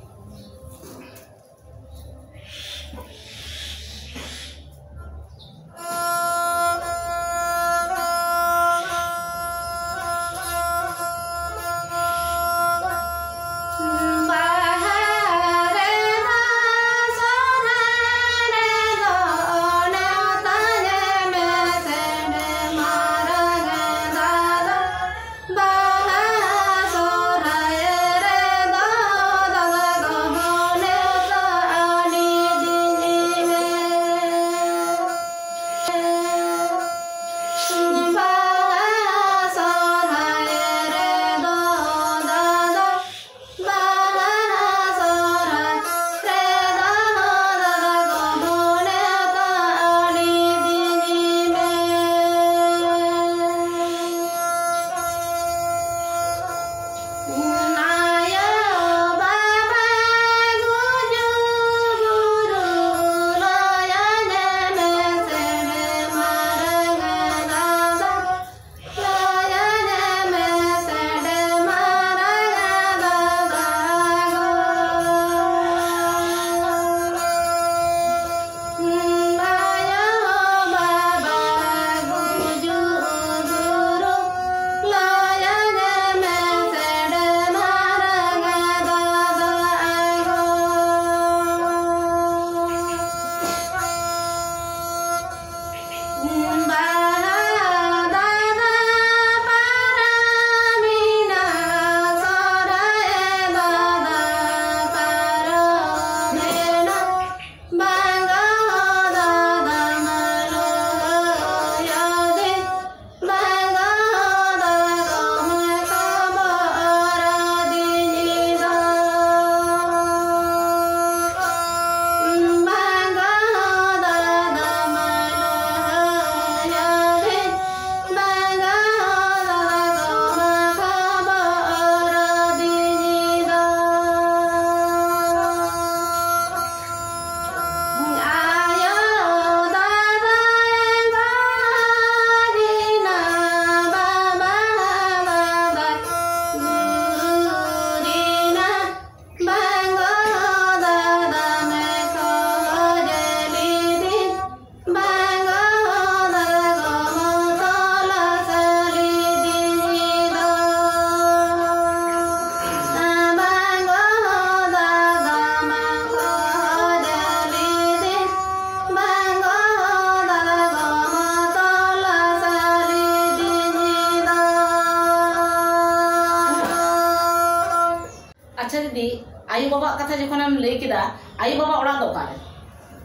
ᱵᱟᱵᱟᱣᱟᱜ ᱠᱟᱛᱷᱟ ᱡᱚᱠᱷᱚᱱᱮᱢ ᱞᱟᱹᱭ ᱠᱮᱫᱟ, ᱟᱭᱳ ᱵᱟᱵᱟ ᱚᱲᱟᱜ ᱫᱚ ᱚᱠᱟᱨᱮ?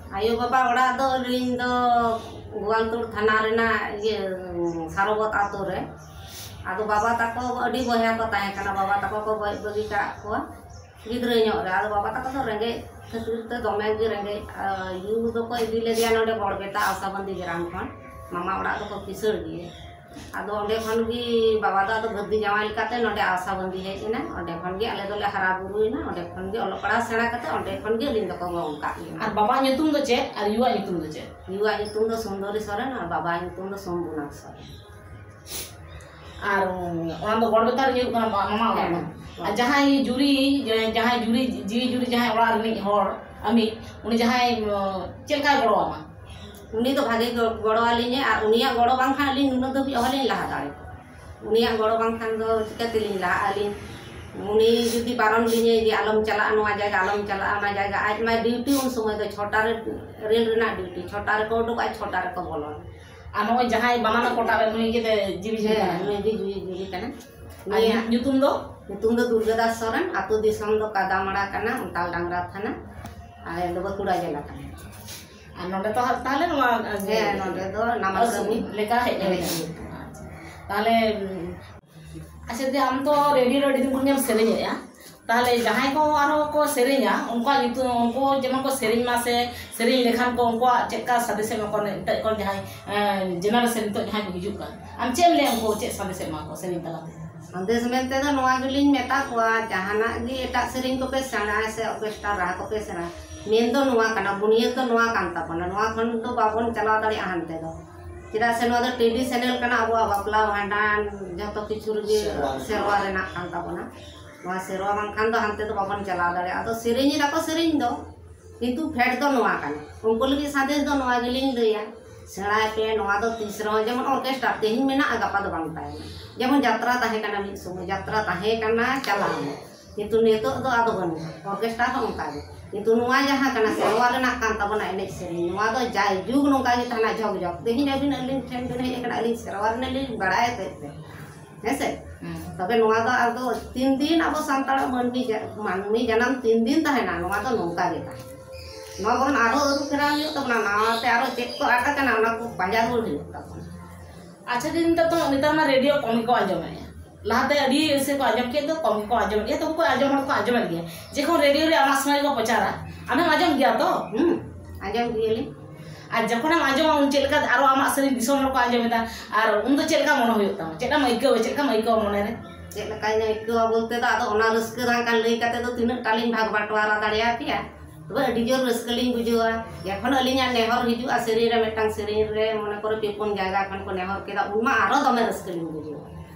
ᱟᱭᱳ ᱵᱟᱵᱟ ᱚᱲᱟᱜ ᱫᱚ ᱟᱹᱞᱤᱧ ᱫᱚ ᱜᱳᱣᱟᱞᱛᱳᱲ ᱛᱷᱟᱱᱟ ᱨᱮᱱᱟᱜ ᱤᱭᱟᱹ ᱥᱟᱨᱚᱵᱚᱛ ᱟᱛᱳ ᱨᱮ᱾ ᱟᱫᱚ ᱵᱟᱵᱟ ᱛᱟᱠᱚ ᱟᱹᱰᱤ ᱵᱚᱭᱦᱟ ᱠᱚ ᱛᱟᱦᱮᱸ ᱠᱟᱱᱟ, ᱵᱟᱵᱟ ᱛᱟᱠᱚ ᱠᱚ ᱜᱚᱡ ᱵᱟᱹᱜᱤ ᱠᱟᱜ ᱠᱚᱣᱟ ᱜᱤᱫᱽᱨᱟᱹ ᱧᱚᱜ ᱨᱮ᱾ ᱟᱫᱚ ᱵᱟᱵᱟ ᱛᱟᱠᱚ ᱫᱚ ᱨᱮᱸᱜᱮᱡ ᱠᱷᱟᱹᱛᱤᱨ ᱛᱮ ᱫᱚᱢᱮ ᱜᱮ ᱨᱮᱸᱜᱮᱡ, ᱟᱨ ᱭᱩ ᱫᱚᱠᱚ ᱤᱫᱤ ᱞᱮᱫᱮᱭᱟ ᱱᱚᱰᱮ ᱵᱚᱲᱵᱮᱛᱟ ᱟᱥᱟᱵᱟᱱᱫᱤ ᱜᱮᱨᱟᱢ ᱠᱷᱚᱱ, ᱢᱟᱢᱟ ᱚᱲᱟᱜ ᱫᱚᱠᱚ ᱠᱤᱥᱟᱹᱲ ᱜᱮᱭᱟ᱾ ᱟᱫᱚ ᱚᱸᱰᱮ ᱠᱷᱚᱱ ᱜᱮ ᱵᱟᱵᱟ ᱫᱚ ᱟᱫᱚ ᱵᱷᱟᱹᱨᱫᱤ ᱡᱟᱶᱟᱭ ᱞᱮᱠᱟᱛᱮ ᱱᱚᱰᱮ ᱟᱥᱟᱵᱟᱱᱫᱤ ᱦᱮᱡ ᱮᱱᱟ᱾ ᱚᱸᱰᱮ ᱠᱷᱚᱱ ᱜᱮ ᱟᱞᱮ ᱫᱚᱞᱮ ᱦᱟᱨᱟ ᱵᱩᱨᱩᱭᱮᱱᱟ, ᱚᱸᱰᱮ ᱠᱷᱚᱱ ᱜᱮ ᱚᱞᱚᱜ ᱯᱟᱲᱦᱟᱣ ᱥᱮᱬᱟ ᱠᱟᱛᱮ ᱚᱸᱰᱮ ᱠᱷᱚᱱ ᱜᱮ ᱟᱹᱞᱤᱧ ᱫᱚᱠᱚ ᱜᱚᱝ ᱠᱟᱜ ᱞᱤᱧᱟ᱾ ᱟᱨ ᱵᱟᱵᱟᱣᱟᱜ ᱧᱩᱛᱩᱢ ᱫᱚ ᱪᱮᱫ ᱟᱨ ᱭᱩᱣᱟᱜ ᱧᱩᱛᱩᱢ ᱫᱚ ᱪᱮᱫ? ᱭᱩᱣᱟᱜ ᱧᱩᱛᱩᱢ ᱫᱚ ᱥᱩᱱᱫᱚᱨᱤ ᱥᱚᱨᱮᱱ ᱟᱨ ᱵᱟᱵᱟᱣᱟᱜ ᱧᱩᱛᱩᱢ ᱫᱚ ᱥᱚᱢᱵᱷᱩᱱᱟᱛᱷ ᱥᱚᱨᱮᱱ᱾ ᱟᱨ ᱚᱱᱟ ᱫᱚ ᱜᱚᱲᱵᱮᱛᱟ ᱨᱮ ᱦᱩᱭᱩᱜ ᱠᱟᱱᱟ ᱢᱟ-, ᱢᱟᱢᱟ ᱚᱲᱟᱜ ᱫᱚ᱾ ᱦᱮᱸ᱾ ᱟᱨ ᱡᱟᱦᱟᱸᱭ ᱡᱩᱨᱤ, ᱡᱟᱦᱟᱸᱭ ᱡᱩᱨᱤ, ᱡᱤᱣᱤ ᱡᱩᱨᱤ ᱡᱟᱦᱟᱸᱭ ᱚᱲᱟᱜ ᱨᱤᱱᱤᱡ ᱦᱚᱲ, ᱟᱢᱤᱡ, ᱩᱱᱤ ᱡᱟᱦᱟᱸᱭ, ᱪᱮᱫ ᱞᱮᱠᱟᱭ ᱜᱚᱲᱚ ᱟᱢᱟ? ᱩᱱᱤ ᱫᱚ ᱵᱷᱟᱜᱮ ᱜᱚ-, ᱜᱚᱲᱚ ᱟᱹᱞᱤᱧᱟᱭ, ᱟᱨ ᱩᱱᱤᱭᱟᱜ ᱜᱚᱲᱚ ᱵᱟᱝᱠᱷᱟᱱ ᱟᱹᱞᱤᱧ ᱱᱩᱱᱟᱹᱜ ᱫᱷᱟᱹᱵᱤᱡ ᱚᱦᱚᱞᱤᱧ ᱞᱟᱦᱟ ᱫᱟᱲᱮ ᱠᱚᱜᱼᱟ᱾ ᱩᱱᱤᱭᱟᱜ ᱜᱚᱲᱚ ᱵᱟᱝᱠᱷᱟᱱ ᱫᱚ ᱪᱤᱠᱟᱹ ᱛᱮᱞᱤᱧ ᱞᱟᱦᱟᱜᱼᱟ ᱟᱹᱞᱤᱧ? ᱩᱱᱤ ᱡᱩᱫᱤ ᱵᱟᱨᱚᱱ ᱞᱤᱧᱟᱹᱭ ᱡᱮ, "ᱟᱞᱚᱢ ᱪᱟᱞᱟᱜᱼᱟ ᱱᱚᱣᱟ ᱡᱟᱭᱜᱟ, ᱟᱞᱚᱢ ᱪᱟᱞᱟᱜᱼᱟ ᱚᱱᱟ ᱡᱟᱭᱜᱟ", ᱟᱡ ᱢᱟᱭ ᱰᱤᱭᱩᱴᱤ ᱩᱱ ᱥᱚᱢᱚᱭ ᱫᱚ ᱪᱷᱚᱴᱟ ᱨᱮ, ᱨᱮᱞ ᱨᱮᱱᱟᱜ ᱰᱤᱭᱩᱴᱤ, ᱪᱷᱚᱴᱟ ᱨᱮᱠᱚ ᱩᱰᱩᱠᱚᱜᱼᱟ, ᱪᱷᱚᱴᱟ ᱨᱮᱠᱚ ᱵᱚᱞᱚᱱᱟ᱾ ᱟᱨ ᱱᱚᱜᱼᱚᱭ ᱡᱟᱦᱟᱸᱭ ᱵᱟᱱᱟᱢᱮ ᱠᱚᱴᱟ ᱨᱮ ᱱᱩᱭ ᱜᱮ ᱡᱤᱣᱤ ᱡᱤᱣᱤ ᱦᱮᱸ, ᱠᱟᱱᱟᱭ? ᱱᱩᱭ ᱜᱮ ᱡᱤᱣᱤ ᱡᱤᱣᱤ ᱠᱟᱱᱟ᱾ ᱟᱨ ᱱᱩᱭᱟᱜ ᱧᱩ-, ᱧᱩᱛᱩᱢ ᱫᱚ? ᱧᱩᱛᱩᱢ ᱫᱚ ᱫᱩᱨᱜᱟᱹ ᱫᱟᱥ ᱥᱚᱨᱮᱱ, ᱟᱹᱛᱩ ᱫᱤᱥᱚᱢ ᱫᱚ ᱠᱟᱫᱟᱢᱟᱲᱟ ᱠᱟᱱᱟ, ᱚᱱᱛᱟᱞ ᱰᱟᱝᱨᱟ ᱛᱷᱟᱱᱟ, ᱟᱞᱮ ᱫᱚ ᱵᱟᱸᱠᱩᱲᱟ ᱡᱮᱞᱟ ᱠᱟᱱᱟ᱾ ᱟᱨ ᱱᱚᱰᱮ ᱛᱚ ᱦᱟᱸᱜ ᱛᱟᱦᱞᱮ ᱱᱚᱣᱟ, ᱦᱮᱸ, ᱱᱚᱰᱮ ᱫᱚ ᱱᱟᱢᱟᱞ ᱟᱹᱥᱩᱞ ᱠᱟᱹᱢᱤ᱾ ᱞᱮᱠᱟ ᱦᱮᱡ ᱦᱮᱡ ᱦᱩᱭ ᱦᱩᱭ ᱠᱟᱱᱟ᱾ ᱟᱪᱪᱷᱟ᱾ ᱛᱟᱦᱞᱮ, ᱩᱸ, ᱟᱪᱪᱷᱟ, ᱫᱤ, ᱟᱢ ᱛᱚ ᱨᱮᱰᱤᱭᱳ ᱨᱮ ᱟᱹᱰᱤ ᱫᱤᱱ ᱠᱷᱚᱱ ᱜᱮᱢ ᱥᱮᱨᱮᱧᱮᱫᱼᱟ, ᱛᱟᱦᱞᱮ ᱡᱟᱦᱟᱸᱭ ᱠᱚ ᱟᱨᱦᱚᱸ ᱠᱚ ᱥᱮᱨᱮᱧᱟ, ᱩᱱᱠᱩᱣᱟᱜ ᱧᱩᱛᱩᱢ, ᱩᱱᱠᱩ ᱡᱮᱢᱚᱱ ᱠᱚ ᱥᱮᱨᱮᱧ ᱢᱟ ᱥᱮ ᱥᱮᱨᱮᱧ ᱞᱮᱠᱷᱟᱱ ᱠᱚ ᱩᱱᱠᱩᱣᱟᱜ ᱪᱮᱫ ᱞᱮᱠᱟ ᱥᱟᱸᱫᱮᱥ ᱮᱢᱟ ᱠᱚᱣᱟ, ᱱᱤᱛᱚᱜ ᱠᱚ ᱡᱟᱦᱟᱸᱭ, ᱮᱸ, ᱡᱮᱱᱟᱨᱮᱥᱚᱱ ᱱᱤᱛᱚᱜ ᱡᱟᱦᱟᱸᱭ ᱠᱚ ᱦᱤᱡᱩᱜ ᱠᱟᱱ, ᱟᱢ ᱪᱮᱫ ᱮᱢ ᱞᱟᱹᱭᱟ ᱩᱱᱠᱩ ᱪᱮᱫ ᱥᱟᱸᱫᱮᱥ ᱮᱢᱟ ᱠᱚᱣᱟ ᱥᱮᱨᱮᱧ ᱛᱟᱞᱟᱛᱮ? ᱥᱟᱸᱫᱮᱥ ᱢᱮᱱᱛᱮ ᱫᱚ ᱱᱚᱣᱟ ᱜᱮᱞᱤᱧ ᱢᱮᱛᱟ ᱠᱚᱣᱟ, ᱡᱟᱦᱟᱱᱟᱜ ᱜᱮ ᱮᱴᱟᱜ ᱥᱮᱨᱮᱧ ᱠᱚᱯᱮ ᱥᱮᱬᱟᱭᱟ ᱥᱮ ᱚᱨᱠᱮᱥᱴᱨᱟ ᱨᱟᱦᱟ ᱠᱚᱯᱮ ᱥᱮᱬᱟᱭᱟ, ᱢᱮᱱ ᱫᱚ ᱱᱚᱣᱟ ᱠᱟᱱᱟ, ᱵᱩᱱᱤᱭᱟᱹᱫ ᱫᱚ ᱱᱚᱣᱟ ᱠᱟᱱ ᱛᱟᱵᱚᱱᱟ, ᱱᱚᱣᱟ ᱠᱷᱚᱱ ᱫᱚ ᱵᱟᱵᱚᱱ ᱪᱟᱞᱟᱣ ᱫᱟᱲᱮᱭᱟᱜᱼᱟ ᱦᱟᱱᱛᱮ ᱫᱚ᱾ ᱪᱮᱫᱟᱜ ᱥᱮ ᱱᱚᱣᱟ ᱫᱚ ᱴᱨᱮᱰᱤᱥᱚᱱᱟᱞ ᱠᱟᱱᱟ, ᱟᱵᱚᱣᱟᱜ ᱵᱟᱯᱞᱟ ᱵᱷᱟᱸᱰᱟᱱ ᱡᱷᱚᱛᱚ ᱠᱤᱪᱷᱩ ᱨᱮᱜᱮ ᱥᱮᱨᱣᱟ ᱨᱮᱱᱟᱜ᱾ ᱥᱮᱨᱣᱟ ᱨᱮᱱᱟᱜ ᱠᱟᱱ ᱛᱟᱵᱚᱱᱟ᱾ ᱱᱚᱣᱟ ᱥᱮᱨᱣᱟ ᱵᱟᱝᱠᱷᱟᱱ ᱫᱚ ᱦᱟᱱᱛᱮ ᱫᱚ ᱵᱟᱵᱚᱱ ᱪᱟᱞᱟᱣ ᱫᱟᱲᱮᱭᱟᱜᱼᱟ᱾ ᱟᱫᱚ ᱥᱮᱨᱮᱧ ᱮᱫᱟ ᱠᱚ ᱥᱮᱨᱮᱧ ᱫᱚ, ᱠᱤᱱᱛᱩ ᱯᱷᱮᱰ ᱫᱚ ᱱᱚᱣᱟ ᱠᱟᱱᱟ᱾ ᱩᱱᱠᱩ ᱞᱟᱹᱜᱤᱫ ᱥᱟᱸᱫᱮᱥ ᱫᱚ ᱱᱚᱣᱟ ᱜᱮᱞᱤᱧ ᱞᱟᱹᱭᱟ, ᱥᱮᱬᱟᱭ ᱯᱮ, ᱱᱚᱣᱟ ᱫᱚ ᱛᱤᱥ ᱨᱮᱦᱚᱸ ᱡᱮᱢᱚᱱ ᱚᱨᱠᱮᱥᱴᱟᱨ ᱛᱮᱦᱮᱧ ᱢᱮᱱᱟᱜᱼᱟ, ᱜᱟᱯᱟ ᱫᱚ ᱵᱟᱝ ᱛᱟᱦᱮᱱᱟ᱾ ᱡᱮᱢᱚᱱ ᱡᱟᱛᱨᱟ ᱛᱟᱦᱮᱸ ᱠᱟᱱᱟ, ᱢᱤᱫ ᱥᱚᱢᱚᱭ ᱡᱟᱛᱨᱟ ᱛᱟᱦᱮᱸ ᱠᱟᱱᱟ, ᱪᱟᱞᱟᱣ ᱮᱱᱟ, ᱠᱤᱱᱛᱩ ᱱᱤᱛᱚᱜ ᱫᱚ ᱟᱫᱚ ᱵᱟᱹᱱᱩᱜᱼᱟ᱾ ᱚᱨᱠᱮᱥᱴᱟᱨ ᱦᱚᱸ ᱚᱱᱠᱟ ᱜᱮ, ᱠᱤᱱᱛᱩ ᱱᱚᱣᱟ ᱡᱟᱦᱟᱸ ᱠᱟᱱᱟ ᱥᱮᱨᱣᱟ ᱨᱮᱱᱟᱜ ᱠᱟᱱ ᱛᱟᱵᱚᱱᱟ ᱮᱱᱮᱡ ᱥᱮᱨᱮᱧ, ᱱᱚᱣᱟ ᱫᱚ ᱡᱟᱭᱡᱩᱜᱽ ᱱᱚᱝᱠᱟ ᱜᱮ ᱛᱟᱦᱮᱱᱟ ᱡᱷᱚᱠ ᱡᱷᱚᱠ᱾ ᱛᱮᱦᱮᱧ ᱟᱹᱵᱤᱱ ᱟᱹᱞᱤᱧ ᱴᱷᱮᱱ ᱵᱤᱱ ᱦᱮᱡ ᱟᱠᱟᱱᱟ, ᱟᱹᱞᱤᱧ ᱥᱮᱨᱣᱟ ᱨᱮᱱᱟᱜ ᱞᱤᱧ ᱵᱟᱲᱟᱭ ᱦᱚᱛᱮᱡ ᱛᱮ, ᱦᱮᱸ ᱥᱮ? ᱦᱩᱸ᱾ ᱛᱚᱵᱮ ᱱᱚᱣᱟ ᱫᱚ ᱟᱫᱚ ᱛᱤᱱ ᱫᱤᱱ ᱟᱵᱚ ᱥᱟᱱᱛᱟᱲᱟᱜ ᱢᱟᱹᱱᱢᱤ ᱡᱟ-, ᱢᱟᱹᱱᱢᱤ ᱡᱟᱱᱟᱢ ᱛᱤᱱ ᱫᱤᱱ ᱛᱟᱦᱮᱱᱟ, ᱱᱚᱣᱟ ᱫᱚ ᱱᱚᱝᱠᱟ ᱜᱮ ᱛᱟᱦᱮᱱᱟ᱾ ᱱᱚᱣᱟ ᱵᱚᱨᱚᱱ ᱟᱨᱦᱚᱸ ᱟᱹᱨᱩ ᱯᱷᱮᱨᱟᱣ ᱦᱩᱭᱩᱜ ᱛᱟᱵᱚᱱᱟ, ᱱᱟᱣᱟ ᱛᱮ ᱟᱨᱦᱚᱸ ᱪᱮᱫ ᱠᱚ ᱟᱫ ᱟᱠᱟᱱᱟ, ᱚᱱᱟ ᱠᱚ ᱯᱟᱸᱡᱟ ᱨᱩᱣᱟᱹᱲ ᱦᱩᱭᱩᱜ ᱛᱟᱵᱚᱱᱟ᱾ ᱟᱪᱪᱷᱟ ᱫᱤᱫᱤ, ᱱᱮᱛᱟᱨ ᱫᱚ, ᱱᱮᱛᱟᱨ ᱢᱟ ᱨᱮᱰᱤᱭᱳ ᱠᱚᱢ ᱜᱮᱠᱚ ᱟᱸᱡᱚᱢᱮᱫᱼᱟ᱾ ᱞᱟᱦᱟᱛᱮ ᱟᱹᱰᱤ ᱥᱮ ᱠᱚ ᱟᱸᱡᱚᱢ ᱠᱮᱫ ᱫᱚ, ᱠᱚᱢ ᱜᱮᱠᱚ ᱟᱸᱡᱚᱢᱮᱫ ᱜᱮᱭᱟ, ᱛᱚᱵᱩ ᱠᱚ ᱟᱸᱡᱚᱢ ᱦᱚᱲ ᱠᱚ ᱟᱸᱡᱚᱢᱮᱫ ᱜᱮᱭᱟ᱾ ᱡᱮᱠᱷᱚᱱ ᱨᱮᱰᱤᱭᱳ ᱨᱮ ᱟᱢᱟᱜ ᱥᱚᱢᱚᱭ ᱠᱚ ᱯᱨᱚᱪᱟᱨᱟ, ᱟᱢᱮᱢ ᱟᱸᱡᱚᱢ ᱜᱮᱭᱟ ᱛᱚ? ᱦᱩᱸ, ᱟᱸᱡᱚᱢ ᱜᱮᱭᱟᱞᱤᱧ᱾ ᱟᱨ ᱡᱚᱠᱷᱚᱱᱮᱢ ᱟᱸᱡᱚᱢᱟ, ᱩᱱ ᱪᱮᱫ ᱞᱮᱠᱟ ᱟᱨᱚ ᱟᱢᱟᱜ ᱥᱮᱨᱮᱧ ᱫᱤᱥᱚᱢ ᱦᱚᱲ ᱠᱚ ᱟᱸᱡᱚᱢ ᱮᱫᱟ, ᱟᱨ ᱩᱱ ᱫᱚ ᱪᱮᱫ ᱞᱮᱠᱟ ᱢᱚᱱᱮ ᱦᱩᱭᱩᱜ ᱛᱟᱢᱟ? ᱪᱮᱫ ᱮᱢ ᱟᱹᱭᱠᱟᱹᱣᱟ? ᱪᱮᱫ ᱞᱮᱠᱟᱢ ᱟᱹᱭᱠᱟᱹᱣᱟ ᱢᱚᱱᱮ ᱨᱮ? ᱪᱮᱫ ᱞᱮᱠᱟᱧ ᱟᱹᱭᱠᱟᱹᱣᱟ ᱵᱚᱞᱛᱮ ᱫᱚ, ᱟᱫᱚ ᱚᱱᱟ ᱨᱟᱹᱥᱠᱟᱹ ᱫᱚ ᱦᱟᱸᱜ ᱠᱷᱟᱱ ᱞᱟᱹᱭ ᱠᱟᱛᱮ ᱫᱚ ᱛᱤᱱᱟᱹᱜ ᱴᱟ ᱞᱤᱧ ᱵᱷᱟᱜᱽ ᱵᱟᱸᱴᱣᱟᱨᱟ ᱫᱟᱲᱮᱭᱟᱯᱮᱭᱟ? ᱛᱚᱵᱮ ᱟᱹᱰᱤ ᱡᱳᱨ ᱨᱟᱹᱥᱠᱟᱹ ᱞᱤᱧ ᱵᱩᱡᱷᱟᱹᱣᱟ᱾ ᱡᱚᱠᱷᱚᱱ ᱟᱹᱞᱤᱧᱟᱜ ᱱᱮᱦᱚᱨ ᱦᱤᱡᱩᱜᱼᱟ, ᱥᱮᱨᱮᱧ ᱨᱮ, ᱢᱤᱫᱴᱟᱝ ᱥᱮᱨᱮᱧ ᱨᱮ ᱢᱚᱱᱮ ᱠᱚᱨᱮ ᱯᱮ ᱯᱩᱱ ᱡᱟᱭᱜᱟ ᱠᱷᱚᱱ ᱠᱚ ᱱᱮᱦᱚᱨ ᱠᱮᱫᱟ, ᱩᱱ ᱢᱟ ᱟᱨᱚ ᱫᱚᱢᱮ ᱨᱟᱹᱥᱠᱟᱹ ᱞᱤᱧ ᱵᱩᱡᱷᱟᱹᱣᱟ᱾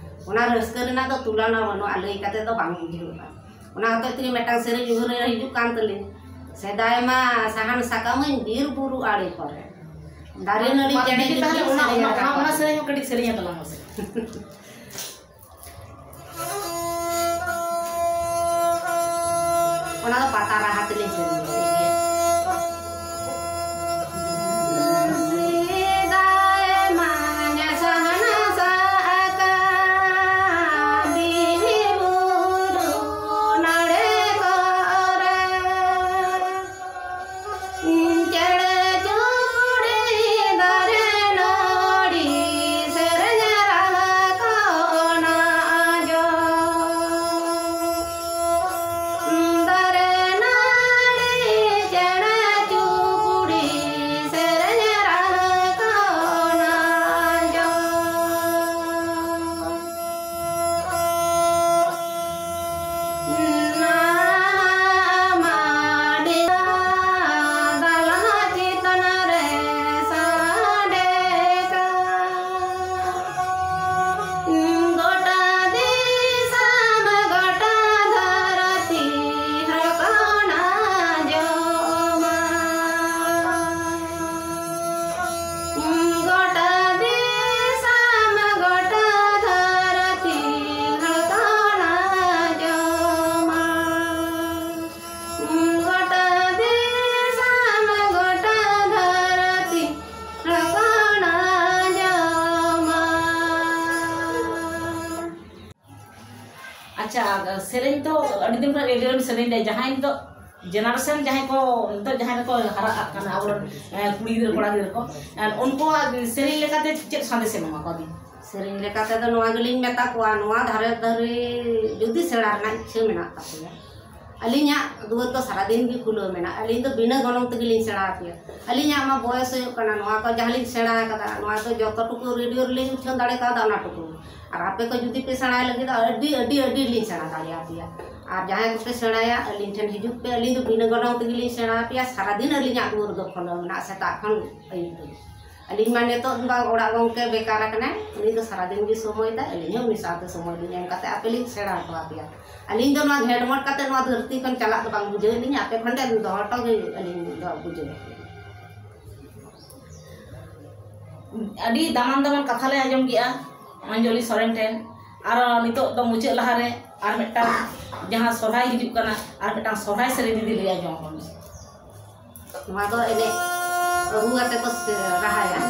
ᱚᱱᱟ ᱨᱟᱹᱥᱠᱟᱹ ᱨᱮᱱᱟᱜ ᱫᱚ ᱛᱩᱞᱚᱱᱟ ᱵᱟᱹᱱᱩᱜᱼᱟ, ᱞᱟᱹᱭ ᱠᱟᱛᱮ ᱫᱚ ᱵᱟᱝ ᱵᱩᱡᱷᱟᱹᱣᱼᱟ᱾ ᱚᱱᱟ ᱦᱚᱛᱮᱡ ᱛᱮᱜᱮ ᱢᱤᱫᱴᱟᱝ ᱥᱮᱨᱮᱧ ᱩᱭᱦᱟᱹᱨ ᱨᱮ ᱦᱤᱡᱩᱜ ᱠᱟᱱ ᱛᱟᱹᱞᱤᱧ, "ᱥᱮᱫᱟᱭ ᱢᱟ ᱥᱟᱦᱟᱱ ᱥᱟᱠᱟᱢᱟᱹᱧ ᱵᱤᱨ ᱵᱩᱨᱩ ᱟᱲᱮ ᱠᱚᱨᱮ, ᱫᱟᱨᱮ ᱱᱟᱹᱲᱤ ᱢᱟ ᱪᱮᱬᱮ ᱫᱤᱫᱤ, ᱪᱩᱯᱲᱤ ᱛᱟᱦᱚᱞᱮ ᱚᱱᱟ, ᱥᱮᱨᱮᱧ ᱚᱱᱟ, ᱨᱟᱠᱟᱵ ᱚᱱᱟ ᱠᱟᱱᱟ᱾" ᱥᱮᱨᱮᱧ ᱦᱚᱸ ᱠᱟᱹᱴᱤᱡ ᱥᱮᱨᱮᱧ ᱟᱛᱟᱞᱟᱝ ᱢᱮᱥᱮ᱾ ᱚᱱᱟ ᱫᱚ ᱯᱟᱛᱟ ᱨᱟᱦᱟ ᱛᱮᱞᱤᱧ ᱥᱮᱨᱮᱧ ᱠᱮᱫ ᱜᱮ᱾ ᱥᱮᱫᱟᱭ ᱢᱟ ᱥᱟᱦᱟᱱ ᱥᱟᱠᱟᱢ ᱵᱤᱨ ᱵᱩᱨᱩ ᱱᱟᱹᱲᱮ ᱠᱚᱨᱮ᱾ ᱪᱮᱬᱮ ᱪᱩᱯᱲᱤ ᱫᱟᱨᱮ ᱱᱟᱹᱲᱤ ᱥᱮᱨᱮᱧ ᱨᱟᱦᱟ ᱠᱚ ᱚᱱᱟ ᱟᱸᱡᱚᱢ᱾ ᱫᱟᱨᱮ ᱱᱟᱹᱲᱤ ᱥᱮᱨᱮᱧ ᱫᱚ ᱟᱹᱰᱤ ᱫᱤᱱ ᱠᱷᱚᱱ ᱨᱮᱰᱤᱭᱳ ᱨᱮᱢ ᱥᱮᱨᱮᱧ ᱞᱮᱫᱟ, ᱡᱟᱦᱟᱸᱭ ᱱᱤᱛᱚᱜ ᱡᱮᱱᱟᱨᱮᱥᱚᱱ, ᱡᱟᱦᱟᱸᱭ ᱠᱚ ᱱᱤᱛᱚᱜ ᱡᱟᱦᱟᱸᱭ ᱠᱚ ᱦᱟᱨᱟᱜ ᱠᱟᱱᱟ, ᱟᱵᱚᱨᱮᱱ ᱠᱩᱲᱤ ᱜᱤᱫᱽᱨᱟᱹ ᱠᱚᱲᱟ ᱜᱤᱫᱽᱨᱟᱹ ᱠᱚ, ᱩᱱᱠᱩᱣᱟᱜ ᱥᱮᱨᱮᱧ ᱞᱮᱠᱟᱛᱮ ᱪᱮᱫ ᱥᱟᱸᱫᱮᱥ ᱮᱢ ᱮᱢᱟ ᱠᱚᱣᱟ ᱵᱤᱱ? ᱥᱮᱨᱮᱧ ᱞᱮᱠᱟ ᱛᱮᱫᱚ ᱱᱚᱣᱟ ᱜᱮᱞᱤᱧ ᱢᱮᱛᱟ ᱠᱚᱣᱟ, ᱱᱚᱣᱟ ᱫᱷᱟᱨᱮ ᱫᱷᱟᱨᱮ ᱡᱩᱫᱤ ᱥᱮᱬᱟ ᱨᱮᱱᱟᱜ ᱤᱪᱪᱷᱟᱹ ᱢᱮᱱᱟᱜ ᱛᱟᱯᱮᱭᱟ, ᱟᱹᱞᱤᱧᱟᱜ ᱫᱩᱣᱟᱹᱨ ᱫᱚ ᱥᱟᱨᱟᱫᱤᱱ ᱜᱮ ᱠᱷᱩᱞᱟᱹᱣ ᱢᱮᱱᱟᱜᱼᱟ᱾ ᱟᱹᱞᱤᱧ ᱫᱚ ᱵᱤᱱᱟᱹ ᱜᱚᱱᱚᱝ ᱛᱮᱜᱮᱞᱤᱧ ᱥᱮᱬᱟ ᱟᱯᱮᱭᱟ᱾ ᱟᱹᱞᱤᱧᱟᱜ ᱢᱟ ᱵᱚᱭᱮᱥ ᱦᱩᱭᱩᱜ ᱠᱟᱱᱟ, ᱱᱚᱣᱟ ᱠᱚ ᱡᱟᱦᱟᱸ ᱞᱤᱧ ᱥᱮᱬᱟ ᱟᱠᱟᱫᱟ, ᱱᱚᱣᱟ ᱫᱚ ᱡᱚᱛᱚ ᱴᱩᱠᱩ ᱨᱮᱰᱤᱭᱳ ᱨᱮᱞᱤᱧ ᱩᱪᱷᱟᱹᱱ ᱫᱟᱲᱮ ᱠᱟᱣᱫᱟ, ᱚᱱᱟ ᱴᱩᱠᱩ᱾ ᱟᱨ ᱟᱯᱮ ᱠᱚ ᱡᱩᱫᱤ ᱯᱮ ᱥᱮᱬᱟᱭ ᱞᱟᱹᱜᱤᱫ, ᱟᱹᱰᱤ, ᱟᱹᱰᱤ, ᱟᱹᱰᱤ ᱞᱤᱧ ᱥᱮᱬᱟ ᱫᱟᱲᱮᱭᱟᱯᱮᱭᱟ᱾ ᱟᱨ ᱡᱟᱦᱟᱸᱭ ᱠᱚᱯᱮ ᱥᱮᱬᱟᱭᱟ, ᱟᱹᱞᱤᱧ ᱴᱷᱮᱱ ᱦᱤᱡᱩᱜ ᱯᱮ, ᱟᱹᱞᱤᱧ ᱫᱚ ᱵᱤᱱᱟᱹ ᱜᱚᱱᱚᱝ ᱛᱮᱜᱮᱞᱤᱧ ᱥᱮᱬᱟ ᱟᱯᱮᱭᱟ᱾ ᱥᱟᱨᱟᱫᱤᱱ ᱟᱹᱞᱤᱧᱟᱜ ᱫᱩᱣᱟᱹᱨ ᱫᱚ ᱠᱷᱩᱞᱟᱹᱣ ᱢᱮᱱᱟᱜᱼᱟ, ᱥᱮᱛᱟᱜ ᱠᱷᱚᱱ ᱟᱹᱭᱩᱵ ᱫᱷᱟᱹᱵᱤᱡ᱾ ᱟᱹᱞᱤᱧ ᱢᱟ ᱱᱤᱛᱚᱜ ᱵᱟᱝ ᱚᱲᱟᱜ ᱜᱚᱢᱠᱮ ᱵᱮᱠᱟᱨ ᱟᱠᱟᱱᱟᱭ, ᱩᱱᱤ ᱫᱚ ᱥᱟᱨᱟᱫᱤᱱ ᱜᱮ ᱥᱚᱢᱚᱭ ᱫᱟᱭ, ᱟᱹᱞᱤᱧ ᱦᱚᱸ ᱩᱱᱤ ᱥᱟᱶᱛᱮ ᱥᱚᱢᱚᱭ ᱞᱤᱧ ᱮᱢ ᱠᱟᱛᱮ ᱟᱯᱮ ᱞᱤᱧ ᱥᱮᱬᱟ ᱦᱚᱴᱚ ᱟᱯᱮᱭᱟ᱾ ᱟᱹᱞᱤᱧ ᱫᱚ ᱱᱚᱣᱟ ᱜᱷᱮᱸᱴᱢᱚᱴ ᱠᱟᱛᱮ ᱱᱚᱣᱟ ᱫᱷᱟᱹᱨᱛᱤ ᱠᱷᱚᱱ ᱪᱟᱞᱟᱜ ᱫᱚ ᱵᱟᱝ ᱵᱩᱡᱷᱟᱹᱣᱮᱫ ᱞᱤᱧᱟ, ᱟᱯᱮ ᱠᱷᱚᱱ ᱫᱚ ᱫᱚᱦᱚ ᱦᱚᱴᱚ ᱜᱮ ᱟᱹᱞᱤᱧ ᱫᱚ ᱵᱩᱡᱷᱟᱹᱣᱮᱫ ᱞᱤᱧᱟ᱾ ᱟᱹᱰᱤ ᱫᱟᱢᱟᱱ ᱫᱟᱢᱟᱱ ᱠᱟᱛᱷᱟ ᱞᱮ ᱟᱸᱡᱚᱢ ᱠᱮᱜᱼᱟ ᱚᱧᱡᱚᱞᱤ ᱥᱚᱨᱮᱱ ᱴᱷᱮᱱ᱾ ᱟᱨ ᱱᱤᱛᱚᱜ ᱫᱚ ᱢᱩᱪᱟᱹᱫ ᱞᱟᱦᱟᱨᱮ ᱟᱨ ᱢᱤᱫᱴᱟᱝ ᱡᱟᱦᱟᱸ ᱥᱚᱨᱦᱟᱭ ᱦᱤᱡᱩᱜ ᱠᱟᱱᱟ, ᱟᱨ ᱢᱤᱫᱴᱟᱝ ᱥᱚᱨᱦᱟᱭ ᱥᱮᱨᱮᱧ ᱡᱩᱫᱤ ᱞᱟᱹᱭ ᱟᱸᱡᱚᱢ ᱟᱵᱚᱱ ᱢᱮ᱾ ᱱᱚᱣᱟ ᱫᱚ ᱮᱱᱮᱡ ᱨᱩ ᱟᱛᱮ ᱠᱚ ᱥᱮ-, ᱨᱟᱦᱟᱭᱟ᱾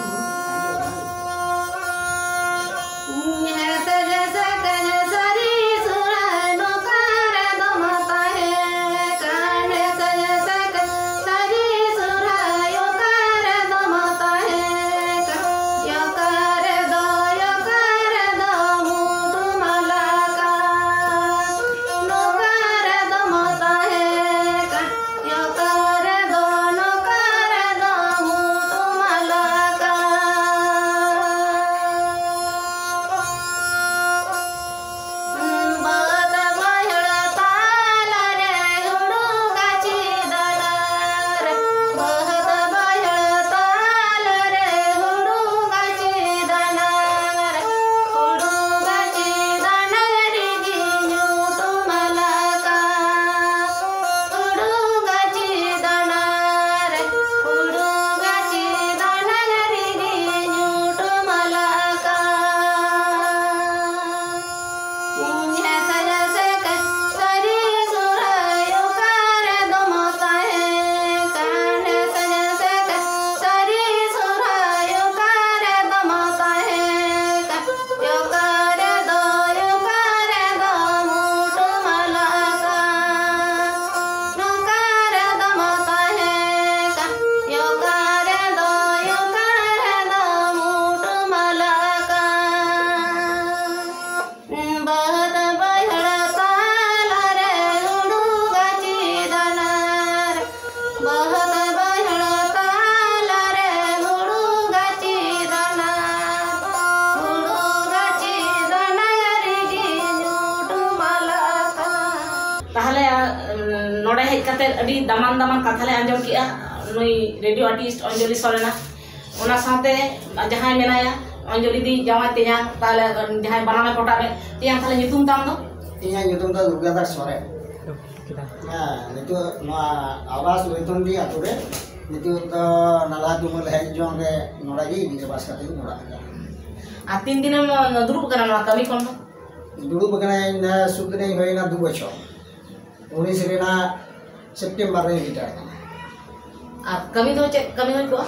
ᱠᱟᱛᱮ ᱟᱹᱰᱤ ᱫᱟᱢᱟᱱ ᱫᱟᱢᱟᱱ ᱠᱟᱛᱷᱟ ᱞᱮ ᱟᱸᱡᱚᱢ ᱠᱮᱜᱼᱟ ᱱᱩᱭ ᱨᱮᱰᱤᱭᱳ ᱟᱨᱴᱤᱥᱴ ᱚᱧᱡᱚᱞᱤ ᱥᱚᱨᱮᱱᱟᱜ᱾ ᱚᱱᱟ ᱥᱟᱶᱛᱮ ᱡᱟᱦᱟᱸᱭ ᱢᱮᱱᱟᱭᱟ ᱚᱧᱡᱚᱞᱤ ᱫᱤ ᱡᱟᱶᱟᱭ ᱛᱮᱧᱟᱝ, ᱛᱟᱦᱞᱮ ᱡᱟᱦᱟᱸᱭ ᱵᱟᱱᱟᱢᱮ ᱯᱚᱴᱟᱣᱮᱫ ᱛᱮᱧᱟᱝ, ᱛᱟᱦᱞᱮ ᱧᱩᱛᱩᱢ ᱛᱟᱢ ᱫᱚ? ᱤᱧᱟᱹᱜ ᱧᱩᱛᱩᱢ ᱫᱚ ᱫᱩᱨᱜᱟᱫᱟᱥ ᱥᱚᱨᱮᱱ᱾ ᱦᱮᱸ, ᱱᱤᱛᱚᱜ ᱱᱚᱣᱟ ᱟᱵᱟᱥ ᱨᱚᱛᱚᱱᱰᱤ ᱟᱛᱳ ᱨᱮ ᱱᱤᱛᱚᱜ ᱫᱚ ᱱᱟᱞᱦᱟ ᱛᱩᱢᱟᱹᱞ ᱦᱮᱡ ᱡᱚᱝ ᱨᱮ ᱱᱚᱰᱮ ᱜᱮ ᱜᱤᱨᱟᱹᱵᱟᱥ ᱠᱟᱛᱮ ᱤᱧ ᱚᱲᱟᱜ ᱟᱠᱟᱱᱟ᱾ ᱟᱨ ᱛᱤᱱ ᱫᱤᱱᱮᱢ ᱫᱩᱲᱩᱵ ᱠᱟᱱᱟ ᱱᱚᱣᱟ ᱠᱟᱹᱢᱤ ᱠᱷᱚᱱ ᱫᱚ? ᱫᱩᱲᱩᱵ ᱟᱠᱟᱱᱟᱹᱧ, ᱥᱩᱫ ᱨᱮᱧ ᱦᱩᱭᱱᱟ ᱫᱩ ᱵᱚᱪᱷᱚᱨ᱾ ᱩᱱᱤᱥ ᱨᱮᱱᱟᱜ ᱥᱮᱯᱴᱮᱢᱵᱟᱨ ᱨᱮᱧ ᱨᱤᱴᱟᱭᱟᱨ ᱠᱟᱱᱟ᱾ ᱟᱨ ᱠᱟᱹᱢᱤ ᱫᱚ ᱪᱮᱫ ᱠᱟᱹᱢᱤ ᱦᱩᱭ ᱠᱚᱜᱼᱟ?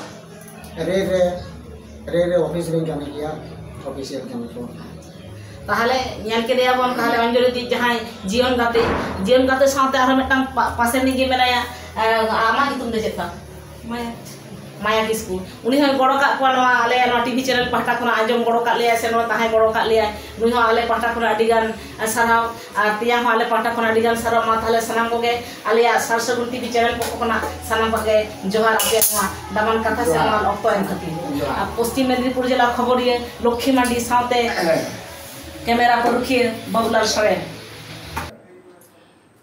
ᱨᱮᱞ ᱨᱮ, ᱨᱮᱞ ᱨᱮ ᱚᱯᱷᱤᱥ ᱨᱮᱧ ᱠᱟᱹᱢᱤ ᱜᱮᱭᱟ, ᱚᱯᱷᱤᱥᱤᱭᱟᱞ ᱠᱟᱹᱢᱤ ᱠᱚ᱾ ᱛᱟᱦᱚᱞᱮ ᱧᱮᱞ ᱠᱮᱫᱮᱭᱟ ᱵᱚᱱ, ᱛᱟᱦᱚᱞᱮ ᱚᱧᱡᱚᱞᱤ ᱫᱤ ᱡᱟᱦᱟᱸᱭ ᱡᱤᱭᱚᱱ ᱜᱟᱛᱮ, ᱡᱤᱭᱚᱱ ᱜᱟᱛᱮ ᱥᱟᱶᱛᱮ ᱟᱨᱦᱚᱸ ᱢᱤᱫᱴᱟᱝ ᱯᱟ-, ᱯᱟᱥᱮ ᱨᱤᱱᱤᱡ ᱜᱮ ᱢᱮᱱᱟᱭᱟ᱾ ᱮ, ᱟᱢᱟᱜ ᱧᱩᱛᱩᱢ ᱫᱚ ᱪᱮᱫ ᱛᱟᱢ? ᱢᱟᱭᱟ᱾ ᱢᱟᱭᱟ ᱠᱤᱥᱠᱩ᱾ ᱩᱱᱤ ᱦᱚᱸᱭ ᱜᱚᱲᱚ ᱠᱟᱜ ᱠᱚᱣᱟ ᱱᱚᱣᱟ ᱟᱞᱮ ᱱᱚᱣᱟ ᱴᱤᱵᱷᱤ ᱪᱮᱱᱮᱞ ᱯᱟᱦᱴᱟ ᱠᱷᱚᱱᱟᱜ, ᱟᱸᱡᱚᱢ ᱜᱚᱲᱚ ᱠᱟᱜ ᱞᱮᱭᱟ ᱥᱮ ᱱᱚᱣᱟ ᱛᱟᱦᱮᱸ ᱜᱚᱲᱚ ᱠᱟᱜ ᱞᱮᱭᱟᱭ᱾ ᱱᱩᱭ ᱦᱚᱸ ᱟᱞᱮ ᱯᱟᱦᱴᱟ ᱠᱷᱚᱱᱟᱜ ᱟᱹᱰᱤ ᱜᱟᱱ ᱥᱟᱨᱦᱟᱣ, ᱟᱨ ᱛᱮᱭᱟᱝ ᱦᱚᱸ ᱟᱞᱮ ᱯᱟᱦᱴᱟ ᱠᱷᱚᱱᱟᱜ ᱟᱹᱰᱤ ᱜᱟᱱ ᱥᱟᱨᱦᱟᱣ᱾ ᱢᱟ ᱛᱟᱦᱚᱞᱮ ᱥᱟᱱᱟᱢ ᱠᱚᱜᱮ ᱟᱞᱮᱭᱟᱜ ᱥᱟᱨ ᱥᱟᱹᱜᱩᱱ ᱴᱤᱵᱷᱤ ᱪᱮᱱᱮᱞ ᱯᱚᱠᱷᱚ ᱠᱷᱚᱱᱟᱜ ᱥᱟᱱᱟᱢ ᱠᱚᱜᱮ ᱡᱚᱦᱟᱨ, ᱟᱯᱮᱭᱟᱜ ᱱᱚᱣᱟ ᱫᱟᱢᱟᱱ ᱠᱟᱛᱷᱟ ᱥᱮ ᱡᱚᱦᱟᱨ᱾ ᱫᱟᱢᱟᱱ ᱚᱠᱛᱚ ᱮᱢ ᱠᱷᱟᱹᱛᱤᱨ᱾ ᱡᱚᱦᱟᱨ᱾ ᱟᱨ ᱯᱚᱥᱪᱤᱢ ᱢᱮᱫᱽᱱᱤᱯᱩᱨ ᱡᱮᱞᱟ ᱠᱷᱚᱵᱚᱨᱤᱭᱟᱹ ᱞᱚᱠᱠᱷᱤ ᱢᱟᱱᱰᱤ ᱥᱟᱶᱛᱮ ᱠᱮᱢᱮᱨᱟ ᱯᱟᱹᱨᱩᱠᱷᱤᱭᱟᱹ ᱵᱟᱹᱵᱩᱞᱟᱞ ᱥᱚᱨᱮᱱ᱾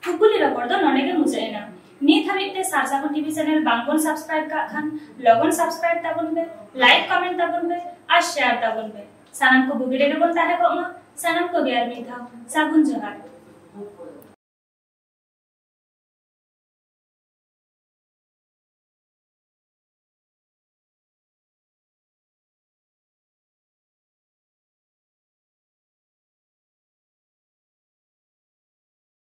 ᱠᱩᱠᱞᱤ ᱨᱚᱯᱚᱲ ᱫᱚ ᱱᱚᱰᱮ ᱜᱮ ᱢᱩᱪᱟᱹᱫ ᱮᱱᱟ᱾ ᱱᱤᱛ ᱦᱟᱹᱵᱤᱡ ᱛᱮ ᱥᱟᱨ ᱥᱟᱹᱜᱩᱱ ᱴᱤᱵᱷᱤ ᱪᱮᱱᱮᱞ ᱵᱟᱝ ᱵᱚᱱ ᱥᱟᱵᱥᱠᱨᱟᱭᱤᱵ ᱠᱟᱜ ᱠᱷᱟᱱ, ᱞᱚᱜᱚᱱ ᱥᱟᱵᱥᱠᱨᱟᱭᱤᱵ ᱛᱟᱵᱚᱱ ᱯᱮ, ᱞᱟᱭᱤᱠ ᱠᱚᱢᱮᱱᱴ ᱛᱟᱵᱚᱱ ᱯᱮ ᱟᱨ ᱥᱮᱭᱟᱨ ᱛᱟᱵᱚᱱ ᱯᱮ᱾ ᱥᱟᱱᱟᱢ ᱠᱚ ᱵᱩᱜᱤ ᱨᱮᱜᱮ ᱵᱚᱱ ᱛᱟᱦᱮᱸ ᱠᱚᱜ ᱢᱟ᱾ ᱥᱟᱱᱟᱢ ᱠᱚᱜᱮ ᱟᱨ ᱢᱤᱫ ᱫᱷᱟᱣ ᱥᱟᱹᱜᱩᱱ ᱡᱚᱦᱟᱨ᱾